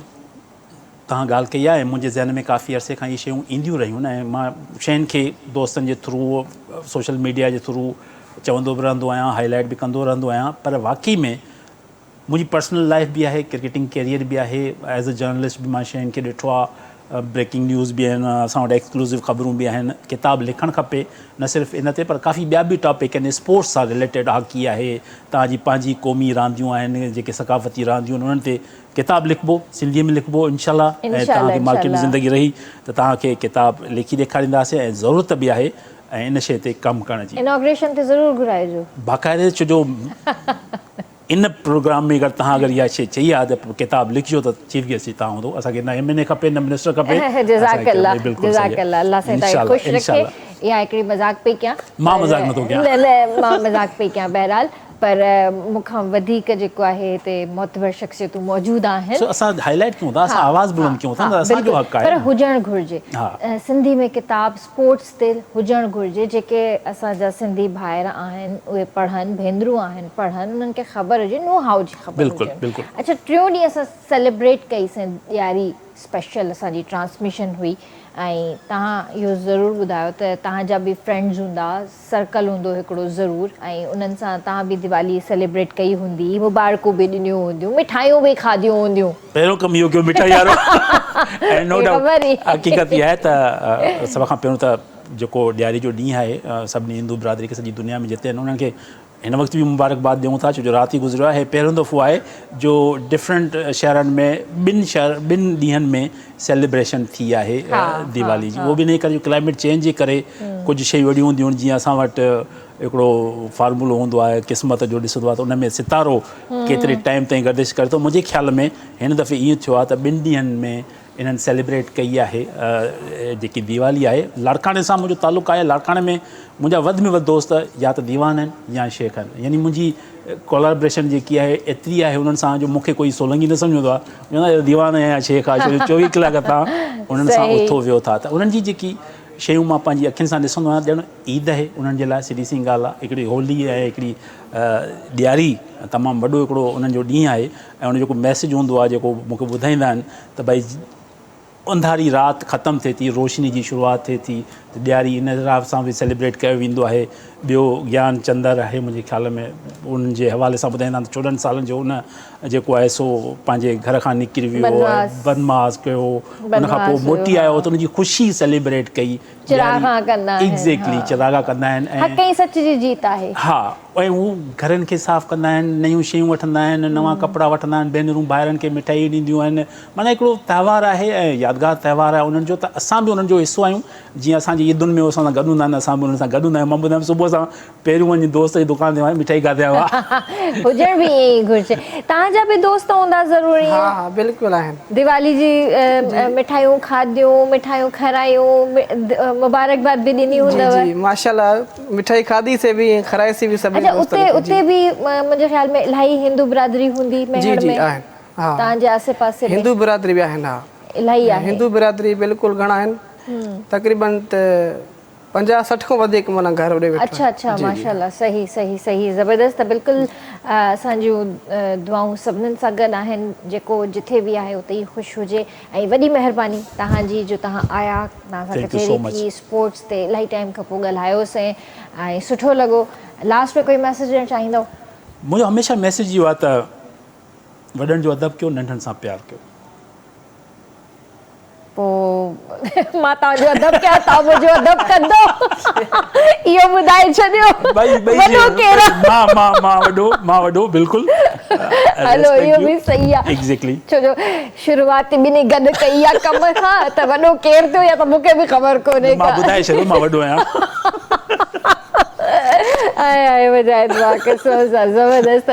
Speaker 3: توهان ڳالهه ڪئي آهي ۽ منهنجي ذهن ۾ ڪافي عرصي کان اهي شيون اينديون رهيون آهن ۽ مان شين کي دوستن جي ٿرو سوشل ميڊيا جي ٿرو چوندو به رهندو آهيان هائي لائيٽ به ڪندو رهندو آهيان پر واقعي ۾ منهنجي پرسنل لائيف به آهي ڪرڪيٽنگ ڪيريئر به آهي ايز اي جرنلسٽ به مان شين کي ڏٺو آهي بريڪنگ نيوز به آهن اسان وٽ ايڪسڪلوزو خبرون به آهن ڪتاب لکڻ کپي نه صرف ان تي پر ڪافي ٻيا به ٽاپڪ آهن اسپورٽس سان رليٽيڊ هاڪي آهي توهان جي پنهنجي قومي رانديون آهن جيڪي ثقافتي رانديون آهن انهن تي ڪتاب لکبو سنڌيء ۾ لکبو انشاء الله ۽ توهان کي مالڪي ۾ زندگي رهي ته توهان کي ڪتاب لکي ڏيکارينداسين ۽ ضرورت به آهي ۽ ان شيء تي ڪم ڪرڻ جي.
Speaker 1: اناگريشن تي ضرور گهرائجو.
Speaker 3: باقاعده ڇو جو ان پروگرام ۾ اگر توهان اگر اها شيء چئي ها ته ڪتاب لکجو ته چيف گيسٽ جي توهان هوندو اسان کي نه ايم اين اي کپي نه منسٽر کپي
Speaker 1: جزاڪ الله جزاڪ الله الله سائين توهان کي خوش رکي اها هڪڙي مذاق پئي ڪيان
Speaker 3: مان مذاق نٿو ڪيان
Speaker 1: نه نه مان مذاق پئي ڪيان بهرحال پر مون کان وڌيڪ جيڪو آهي هتي معتبر شخصيتون موجود آهن.
Speaker 3: سو اسان هائي لائيٽ ڪيون ٿا اسان آواز بلند ڪيون ٿا نه اسان جو حق آهي
Speaker 1: پر هجڻ گهرجي سنڌي ۾ ڪتاب اسپورٽس تي هجڻ گهرجي جيڪي اسان جا سنڌي ڀائر آهن اهي پڙهن ڀينرون آهن پڙهن انهن کي خبر هجي نو هائو جي خبر هجي اڇا ٽيون ڏينهن اسان سيليبريٽ ڪئي سين ڏياري اسپيشل اسان جي ٽرانسميشن هئي ۽ توهان اهو ضرور ٻڌايو ته توهان جا به فرينڊز هوندا سرڪل هوندو هڪڙو ضرور ۽ انهن سان توهان به ديوالي سيليبريٽ ڪئي هوندي، مبارڪون به ڏنيون هونديون، مٺايون به کاڌيون هونديون.
Speaker 3: پهريون ڪم اهو ڪيو مٺائي وارو ۽ نو ڊائوٽ حقيقت اها آهي ته سڀ کان پهريون ته جيڪو ڏياري جو ڏينهن آهي سڀني هندو برادري کي سڄي دنيا ۾ جتي آهن انهن کي هن وقت به مبارڪباد ڏيون ٿا ڇو جو رات ئي گذريو آهي هي پهريون دفعو آهي جو ڊفرنٽ شهرن ۾ ٻن شهر ٻن ڏينهن ۾ سيليبريشن ٿي آهي ديوالي جي اهو به انهي ڪري جو ڪلائميٽ چينج جي ڪري ڪجهه شيون اهڙيون هونديون آهن جيئن اسان وٽ هڪڙو فارمولو هوندو آهي قسمت جو ڏسندو آهي ته ان ۾ ستارو ڪيتري ٽائيم تائين گردش ڪري ٿو منهنجي خيال ۾ هن دفعي ائين ٿيو آهي ته ٻن ڏينهن ۾ انهن سيليبريٽ ڪئي آهي جيڪي ديوالي آهي لاڙڪاڻي سان منهنجو تعلق آهي لاڙڪاڻي ۾ منهنجا وڌ ۾ وڌ دوست يا ته ديوان آهن يا شيخ آهن يعني منهنجي ڪولابريشن جيڪي آهي ايتري آهي انهن سان جو مونکي ڪوئي سولنگي نه سمجهندو آهي چوندا آهن ديوان آهي يا شيخ آهي ڇو جو 24 ڪلاڪ تان انهن سان اٿو ويو ٿا ته انهن جي جيڪي شيون مان پنهنجي اکين سان ڏسندو آهيان ڄڻ عيد آهي انهن جي لاء سڌي سين ڳالهه آهي هڪڙي هولي آهي هڪڙي ڏياري تمام وڏو هڪڙو انهن جو ڏينهن آهي ۽ ان جو جيڪو ميسيج هوندو آهي جيڪو مون کي ٻڌائيندا آهن ته ڀائي انڌاري رات ختم ٿئي ٿي روشني جي شروعات ٿئي ٿي ته ڏياري ان حساب سان به سيليبريٽ ڪيو ويندو آهي ٻيو گيان چندر آهي منهنجي خيال ۾ ان جي حوالي سان ٻڌائيندا آهن ته 14 سالن جو ان جيڪو آهي سو پنهنجي گهر کان نڪري ويو بنواس ڪيو ان کان پوء موٽي آيو ته ان جي خوشي سيليبريٽ ڪئي
Speaker 1: چراغان ڪندا آهن
Speaker 3: ايگزيڪٽلي چراغان ڪندا آهن
Speaker 1: ۽ حق ۽ سچ جي جيت آهي.
Speaker 3: ها ۽ هو گهرن کي صاف ڪندا آهن نيون شيون وٺندا آهن نوان ڪپڙا وٺندا آهن ڀينرون ڀائرن کي مٺائي ڏينديون آهن معنيٰ هڪڙو تهوار آهي ۽ يادگار تهوار آهي انهن جو ته اسان به انهن جو حصو آهيون جيئن اسان جي عيدن ۾ اسان سان گڏ هوندا آهن اسان به انهن سان گڏ هوندا آهيون مان ٻڌايم صبح سان پهريون وڃي دوست جي دڪان تي وڃي مٺائي کاڌي آيو آ.
Speaker 1: هجڻ به ائين ئي گهرجي. توهان جا به دوست هوندا ضرور ائين.
Speaker 2: ها ها بلڪل آهن.
Speaker 1: ديوالي جي مٺايون کاڌيون، مٺايون کارايون، مبارڪباد به ڏني هوندو.
Speaker 2: جي جي ماشاءالله مٺائي کاڌي سي به ۽ کارائي سي به سڀني دوستن
Speaker 1: کي. اڇا اتي به منهنجي خيال ۾ الاهي هندو برادري هوندي ميهڙ ۾.
Speaker 2: جي جي آهن ها.
Speaker 1: توهان جي آسي پاسي ۾.
Speaker 2: هندو برادري به آهن ها.
Speaker 1: الاهي آهي.
Speaker 2: هندو برادري بلڪل گهڻا آهن تقريبن ته 50 60 کان وڌيڪ معنيٰ گهر اڏي ويٺو
Speaker 1: اڇا اڇا ماشاءالله صحيح صحيح صحيح زبردست بلڪل اسان جون دعائون سڀنن سان گڏ آهن جيڪو جٿي به آهي اتي ئي خوش هجي ۽ وڏي مهرباني توهان جي جو توهان آيا توهان سان ڪچهري ٿي اسپورٽس تي الاهي ٽائيم کان پوء ڳالهايوسين ۽ سٺو لڳو لاسٽ ۾ ڪوئي ميسيج ڏيڻ چاهيندو؟
Speaker 3: منهنجو هميشه ميسيج اهو آهي ته وڏن جو ادب ڪيو ننڍن سان پيار ڪيو.
Speaker 1: پوء مان توهان جو ادب ڪيان توهان منهنجو ادب ڪندو اهو ٻڌائي ڇڏيو وڏو ڪير آ؟
Speaker 3: مان مان مان وڏو مان وڏو بلڪل
Speaker 1: هلو اهو به صحيح آ
Speaker 3: ايگزيڪٽلي
Speaker 1: ڇو جو شروعات ٻنهي گڏ ڪئي آ ڪم کان ته وڏو ڪير ٿيو يا ته مون کي به خبر ڪونهي
Speaker 3: مان ٻڌائي ڇڏيو مان وڏو آهيان.
Speaker 1: آئي آئي مجاهد واھ قسم سان زبردست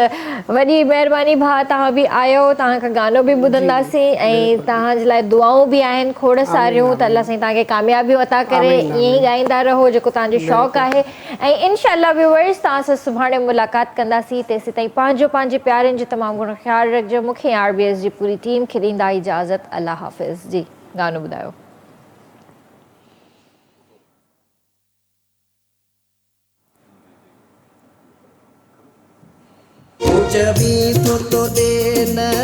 Speaker 1: وڏي مهرباني ڀاء توهان به آيو توهان کان گانو به ٻڌنداسين ۽ توهان جي لاء دعائون به آهن کوڙ ساريون ته الله سائين توهان کي ڪاميابيون عطا ڪري ائين ئي ڳائيندا رهو جيڪو توهان جو شوق آهي ۽ انشاء الله ويوئرس توهان سان سڀاڻي ملاقات ڪنداسين تيسيتائين پنهنجو پنهنجي پيارن جو تمام گهڻو خيال رکجو مون کي ۽ آر بي ايس جي پوري ٽيم کي ڏيندا اجازت الله حافظ جي گانو ٻڌايو.
Speaker 4: تون چوين ٿو تو ڏي